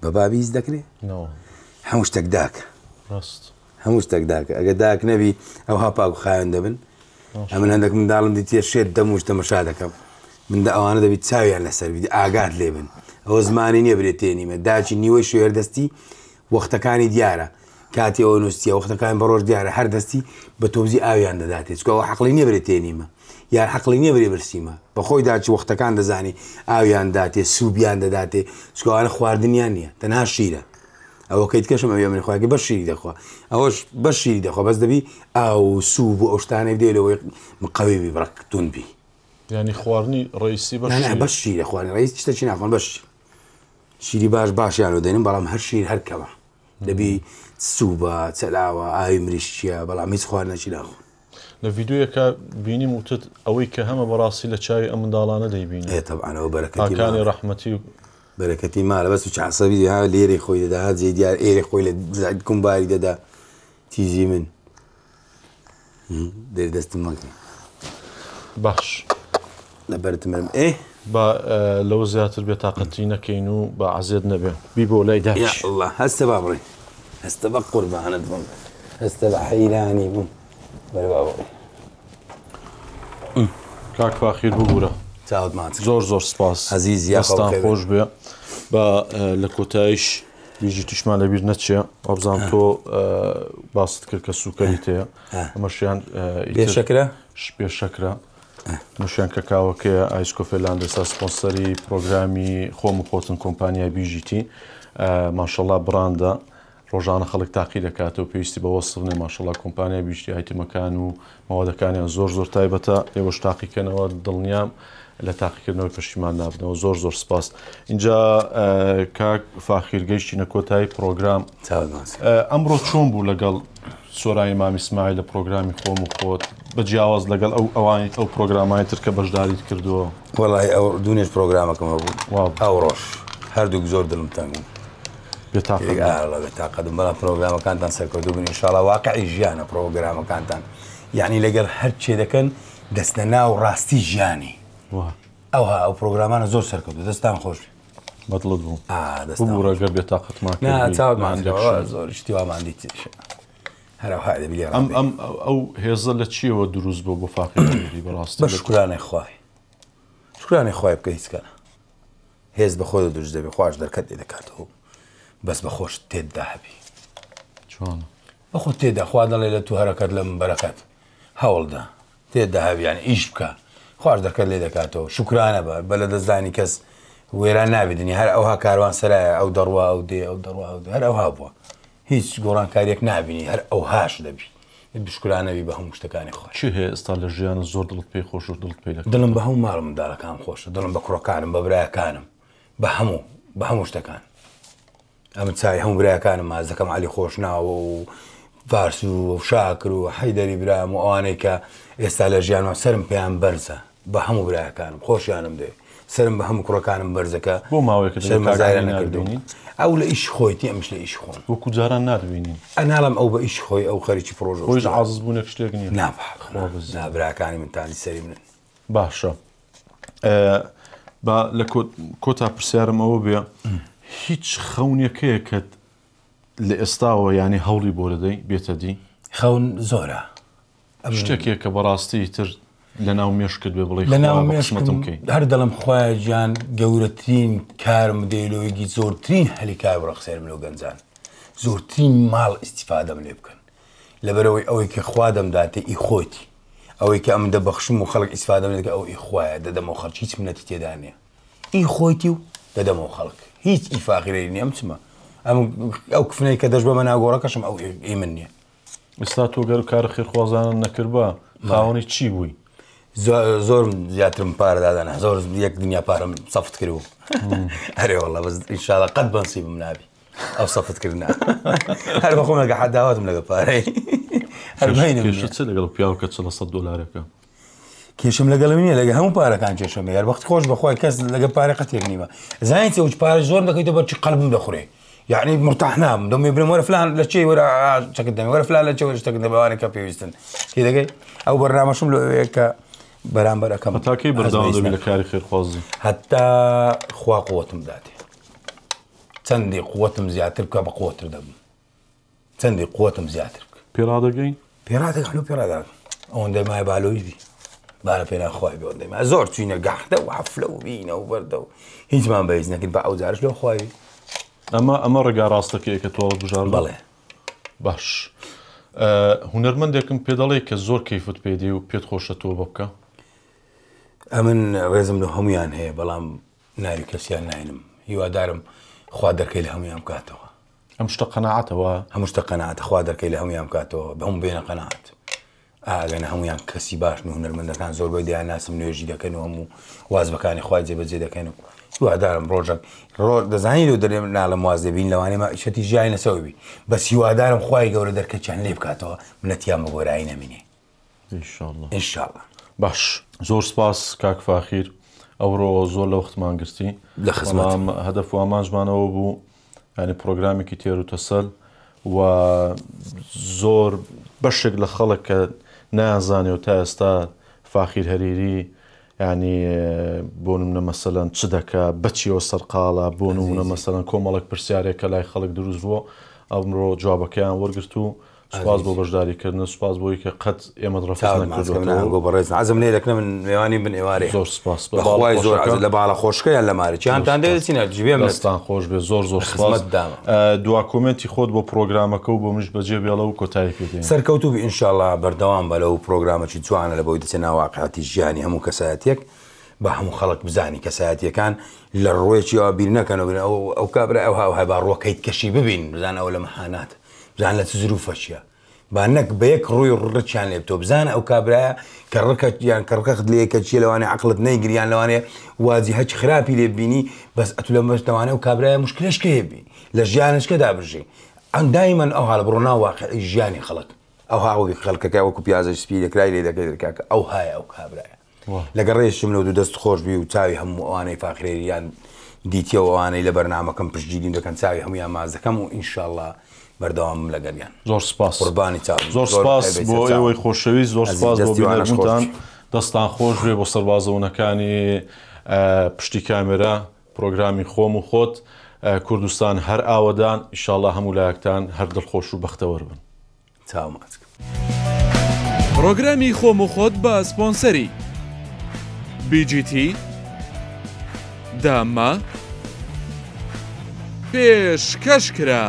بە بابی هیچ دەکرێ هەموو شتێک داکە هەموو شتێک داکە ئەگە داک نەبی ئەوها پاک و خاوێن دەبن ئەمن هەندێک منداڵم دیتیە شێت دەموش تەمەشا دەکەم من دە ئەوانە دەبیت چاویان لەسەر بیت ئاگات لێ بن ئەوە زمانی نییە برێ تێنیمە داچی نیوەی شوێر دەستی وەختەکانی دیارە کاتی ئەوە نووسیە وەختەکان بە ڕۆژ دیارە هەر دەستی بە تۆزی ئاویان دەداتێ چکەوە حەقلی نییە برێ تێنیمە یان حەقلی نییە برێ برسیمە بەخۆی داچی وەختەکان دەزانی ئاویان داتێ سوبیان دەداتێ چکە ئەوانە خواردنیان نییە تەنها شیرە ئەوە کەیت کەشم ئەوێ من خواگە بەس شیری دەخوا ئەوەش بەس شیری دەخوا بەس دەبی ئاو و سوب و ئەو شتانەی بدەی لەوەی مقەوی بی بڕک تون بی یعنی خواردنی ڕئیسی بەس شیر بەس شیرە خواردنی ڕئیس شتێکی ناخۆن بەس شیری باش باشیان دێنم بەڵام هەر شیر هەر کەمە دەبی سوبە چەلاوە ئاوی مریشکیە بەڵام هیچ خواردنێکی ناخۆن لە ڤیدیۆیەکا بینیم وتت ئەوەی کە هەمە بەڕاستی لە چاوی ئەم منداڵانە دەیبینم. ئێ تەبعەن ئەوە بەرەکەتی ماڵە. ئاکانی ڕەحمەتی و. بەرەکەتی ماڵە بەس و چ عەسەبی ها لێرەی خۆی دەدا ها جێی دیار ئێرەی خۆی لە کومباری دەدا تیزی من دەری دەستم مەگرە. باش. لەبەرت مرم ئێ. با لەوە زیاتر بێتاقەتی نەکەین و با عەزێت نەبێ بی بۆ لای دایک. یا اللە هەستە با بڕۆین هەستە بە قوربانت بم هەستە بە حەیرانی بم وەرە با بڕۆین. کاک فاخیر ببورە چاوت ماچ زۆر زۆر سپاس عەزیز یاخوا دەستان بەخێر بێن. خۆش بێ با لە کۆتاییش بیژی توشمان لەبیر نەچێ وابزانم تۆ باست کرد کە سوکەریت هەیە ئەمەشیان بێ شەکرە بێ شەکرە مشیان کەکاوەکەیە ئایس کۆفێ لاندەسا سپۆنسەری پرۆگرامی خۆم و خۆتن کۆمپانیای بیژیتی ماشەڵا بڕاندە ڕۆژانە خەڵک تاقی دەکاتەوە پێویستی بە وەسف نیە ماشەڵا کۆمپانیای بیژتی ئایتمەکان و مەوادەکانیان زۆر زۆر تایبەتە ئێوەش تاقیکەنەوە دڵنیام لە تاقیکردنەوەی پەشیمان نابنەوە زۆر زۆر سپاس اینجا کاک فاخیر گەیشتینە کۆتایی پرۆگرام ئەمڕۆ چۆن بوو لەگەڵ سۆرانی مام ئیسماعیل لە پرۆگرامی خۆم و خۆت بە جیاواز لەگەڵ ئەو ئەوانی ئەو پرۆگرامانی تر کە بەشداریت کردووە؟ وەڵی ئەو دوونێش پرۆگرامەکەم هەبوو ئەوڕۆش هەردووک زۆر دڵم تەنگ بوو بێتاقەت بەڵام پرۆگرامەکانتان سەرکەوتوو بن ئینشاڵا واقعی ژیانە پرۆگرامەکانتان یعنی لەگەڵ هەر چێ دەکەن دەستنە ناو ڕاستی ژیانی ئەوها ئەو پرۆگرامانە زۆر سەرکەوتوو دەستان خۆش بەدڵت بوو ببورە گەر بێتاقەتمان زۆر شتی وامان دیت هەرەوها دەبی لێ ئەم ئەم ئەو هێزە لە چیەوە دروست بوو بۆ فاقی بەڕاستی بە شکرانەی خوای شکرانەی خوای بکە هیچ کەنە هێز بە خۆ دروست دەبێ خواش دەرکەت لێ دەکاتەوە بەس بە خۆش تێدا هەبی چۆن بە خۆ تێدا خوا دەڵێ لە تو هەرەکەت لە من بەرەکەت هەوڵدا تێدا هەبی یانی ئیش بکە خواش دەرکەت لێ دەکاتەوە شوکرانە بە بە لە دەستدانی کەس وێران نابێ دنیا هەر ئەوها کاروان سەرایە ئەو دەڕوا ئەو دێ ئەو دەڕوا ئەو دێ هەر ئەوها بووە هیچ گۆڕانکاریەک نابینی هەر ئەوهاش دەبی شکرانەوی بە هەموو شتەکانی خۆی. چی هەیە ئێستا لە ژیانت زۆر دڵت پێی خۆشە و دڵت پێی دەکاتەوە؟ دڵم بە هەموو ماڵ و منداڵەکانم خۆشە، دڵم بە کوڕەکانم، بە برایەکانم، بە هەموو، بە هەموو شتەکان. ئەمن چاوی هەموو برایەکانم ماچ دەکەم، عەلی خۆشناو و فارس و شاکر و حەیدەری برام و ئەوانەی کە ئێستا لە ژیانمان سەرم پێیان بەرزە، بە هەموو برایەکانم خۆشیانم دەوێ. سەرم بە هەموو کوڕەکانم بەرزە کە بۆ ماوەیەکە دەبێت شەرمەزاریان کاک عەلی نەکردووم. ناتبینین؟ ئەو لە ئیشی خۆیتی ئەمش لە ئیشی خۆم. وەکو جاران ناتبینین. ئەناڵم ئەو بە ئیشی خۆی ئەو خەریکی پڕۆژە و خۆیش شتە. عازز بوونێک شتێک نییە. نا بابە خوا نا بەزیی. نا براکانی من تاجی سەری منن. باشە با لە کۆتا پرسیارم ئەوە بێ هیچ خەونێک هەیە کە لە ئێستاوە یانی هەوڵی بۆ دەدەی بێتە دی؟ خەون زۆرە. شتێک هەیە کە بەڕاستی تر لەناو مێشکت بێ بڵێی لە ناو خوا بە مێشکم قسمەتم کەی؟ هەر دەڵێم خوایە گیان گەورەترین کارم بدەی لۆیگی زۆرترین هەلی کار بڕەخسێنم لۆ گەنجان زۆرترین ماڵ ئیستیفادەم لێ بکەن لەبەرئەوەی ئەوەی کە خوا دەمداتێ ئی خۆیتی ئەوەی کە ئەمن دەبەخشم و خەڵک ئیستیفادەم لێ دەکا ئەو ئی خوایە دەدەمەوە خەڵک هیچ منەتی تێدا نییە ئی خۆیتی و دەدەمەوە خەڵک هیچ ئی فاخیرەی نییە ئەم چمە ئەم ئەو کفنەی کە دەشبەمە ناو گۆڕەکەشم ئەو ئی من نییە. ئێستا تۆ گەر کارە خێرخوازانە نەکردبا خاوەنی چی بووی؟ زۆر زیاترم پارە دادانا زۆر یەک دنیا پارەم سەفت کرد ئەرێ والله بەس ئینشاءالله قەت بەنسیبم نابی ئەو سەفت کردنە هەر بەخۆم لەگە حەداوەتم لەگە پارەی هەر مەینم کێشە چ لەگەڵ پیاو کە چ لە سەد دۆلارێکە؟ کێشم لەگەڵم نییە لەگە هەموو پارەکان کێشەم هەیە وەخت خۆش بەخوای کەس لەگە پارە قەتێک نیمە زانیت چی پارە زۆر دەکەیتە بەرچی قەلبم دەخورێ یعنی مرتاح نابم دەم بڵێم وەرە فلان لە چێ وەرە چەکت دەمێ وەرە فلان لە چێ وەرە شتەکت دەمێ ئەوانەی کە پێویستن تێدەگەی ئەو بەرنامەشم لۆ ئەوەیە کە بەرامبەر ئەکەم هەتا کەی بەردەوام دەبی لە کاری خێرخوازی؟ هەتا خوا قوتم داتێ چەندی قوتم زیاتر بکە بە قوتر دەبم چەندی قوتم زیاتر بکە. پێڕادەگەی؟ پێڕادەگەم لۆ پێڕادەگەم ئەوەندەی مایە بالۆی بی بارە پێنا خوای بێ ئەوەندەی مایە زۆر چوینە گەحدە و حەفلە و بینە و بەردە و هیچمان بە هیچ نەکرد بە ئەو جارش لۆ خوای بی. ئەمە ئەمە ڕێگا ڕاستەکەیە کە تۆ هەڵت بژاردووە؟ بەڵێ. باش هونەرمەندێکم پێ دەڵێی کە زۆر کەیفت پێ دێ و پێت خۆشە تۆ بە بکە؟ ئەمن ڕێزم لۆ هەموویان هەیە بەڵام ناوی کەسیان ناینم هیوادارم خوا دەرکەی لە هەموویان بکاتەوە. ئەم شتە قەناعەتە وا؟ هەموو شتە قەناعەتە خوا دەرکەی لە هەموویان بکاتەوە بە هەموو بێنە قەناعەت ئاگەنە هەموویان کەسی باشن و هونەرمەندەکان زۆربەی دەیان ناسم نوێژی دەکەن و هەموو وازبەکانی خوای جێبەجێ دەکەن و هیوادارم ڕۆژەک ڕۆ دەزانی لۆ دەرێم ناڵم واز دەبین لەوانەیە ما شەتی ژیانی لەسەوە بی بەس هیوادارم خوای گەورە دەرکەچیان لێ بکاتەوە منەتیان بە گۆرایی نەمینێ ئینشاءاللە ئینشاءاللە. باش زۆر سپاس کاک فاخیر ئەوڕۆ زۆر لە وەختمان گرتی لە خزمەت. بەڵام هەدەف و ئامانجمان ئەوە بوو یانی پرۆگرامێکی تێر و تەسەل و زۆر بەشێک لە خەڵک کە نایانزانێ و تا ئێستا فاخیر هەریری یانی بۆ نمونە مەسەلەن چ دەکا بەچیەوە سەرقاڵە بۆ نمونە مەسەلەن کۆمەڵێک پرسیارێک کە لای خەڵک دروست بووە ئەمڕۆ جوابەکەیان وەرگرت و سوپاس بۆ بەشداری کردنت سوپاس بۆی کە قەت ئێمەت ڕەفز چاوت ماچ کەم نەکردۆتەوە. ناگۆ بەڕێز عەزم لێ دەکنە من مێوانی بن ئێوارێ زۆر سپاس بە باڵە بەخوای زۆر خۆشەکە. عەز لە باڵە خۆشکە یان لە مارە چیانتان دەوێت چینە جوێ منت دەستان خۆش بێ زۆر زۆر لە سپاس. خزمەت دامە. دوا کۆمێنتی خۆت بۆ پڕۆگرامەکە و بۆ منیش بەجێ بێڵە و کۆتایی پێ دێنین. سەرکەوتوو بی ئینشاڵا بەردەوام بە لەو پڕۆگرامەکی جوانە لە بۆی دەچێ ناو واقعەتی ژیانی هەموو کەسایەتیەک با هەموو خەڵک بزانی کەسایەتیەکان لە ڕوێکی ئەوە بیر نەکەنەوە بڵێن ئەو ئەو کابرا ئەوها ئەوها با ڕوەکەیت کەشی ببین بزان ئەوە لە مەحانات بزان لە چ زروفەکیە با نەک بە یەک ڕووی ڕچیان لێ بتۆ بزانە ئەو کابرایە کە ڕکە یان کە ڕکەخت لێ کە چیە لەوانەیە عەقڵت نەیگری یان لەوانەیە واجی هەچ خراپی لێ ببینی بەس ئەتو لە مەش لەوانەیە ئەو کابرایە مشکلەشکە هەبی لە ژیانشکەدا بژی ئەم دایمەن ئەو حاڵە بڕۆ ناو واقعی ژیانی خەڵک ئەو هاوی خەڵکەکە وەکو پیازە سپی دەکرای لێ دەکەی دەکات ئەو هایە ئەو کابرایە لەگەڵ ڕێزیشم لەو دوو دەست خۆش بی و چاوی هەموو ئەوانەی فاخرێریان دیتیەوە ئەوانەی لە بەرنامەکەم پشتگیریم دەکەن چاوی هەموویان ماچ دەکەم و ئینشاڵڵا بەردەوامم لەگەریان. زۆر سپاس. قوربانی چاوم. زۆر سپاس بۆ ئێوەی خۆشەویست زۆر سپاس بۆ بینەربوونتان دەستان خۆش بێ بۆ سەربازەونەکانی پشتی کامێرا پرۆگرامی خۆم و خۆت کوردستان هەر ئاوەدان ئیشاڵا هەموو لایەکتان هەر دڵخۆش و بەختەوەر بن. چاو ماچ کەم. پڕۆگرامی خۆم و خۆت بە سپۆنسەری BGT، دامما، پێشکەش کرا.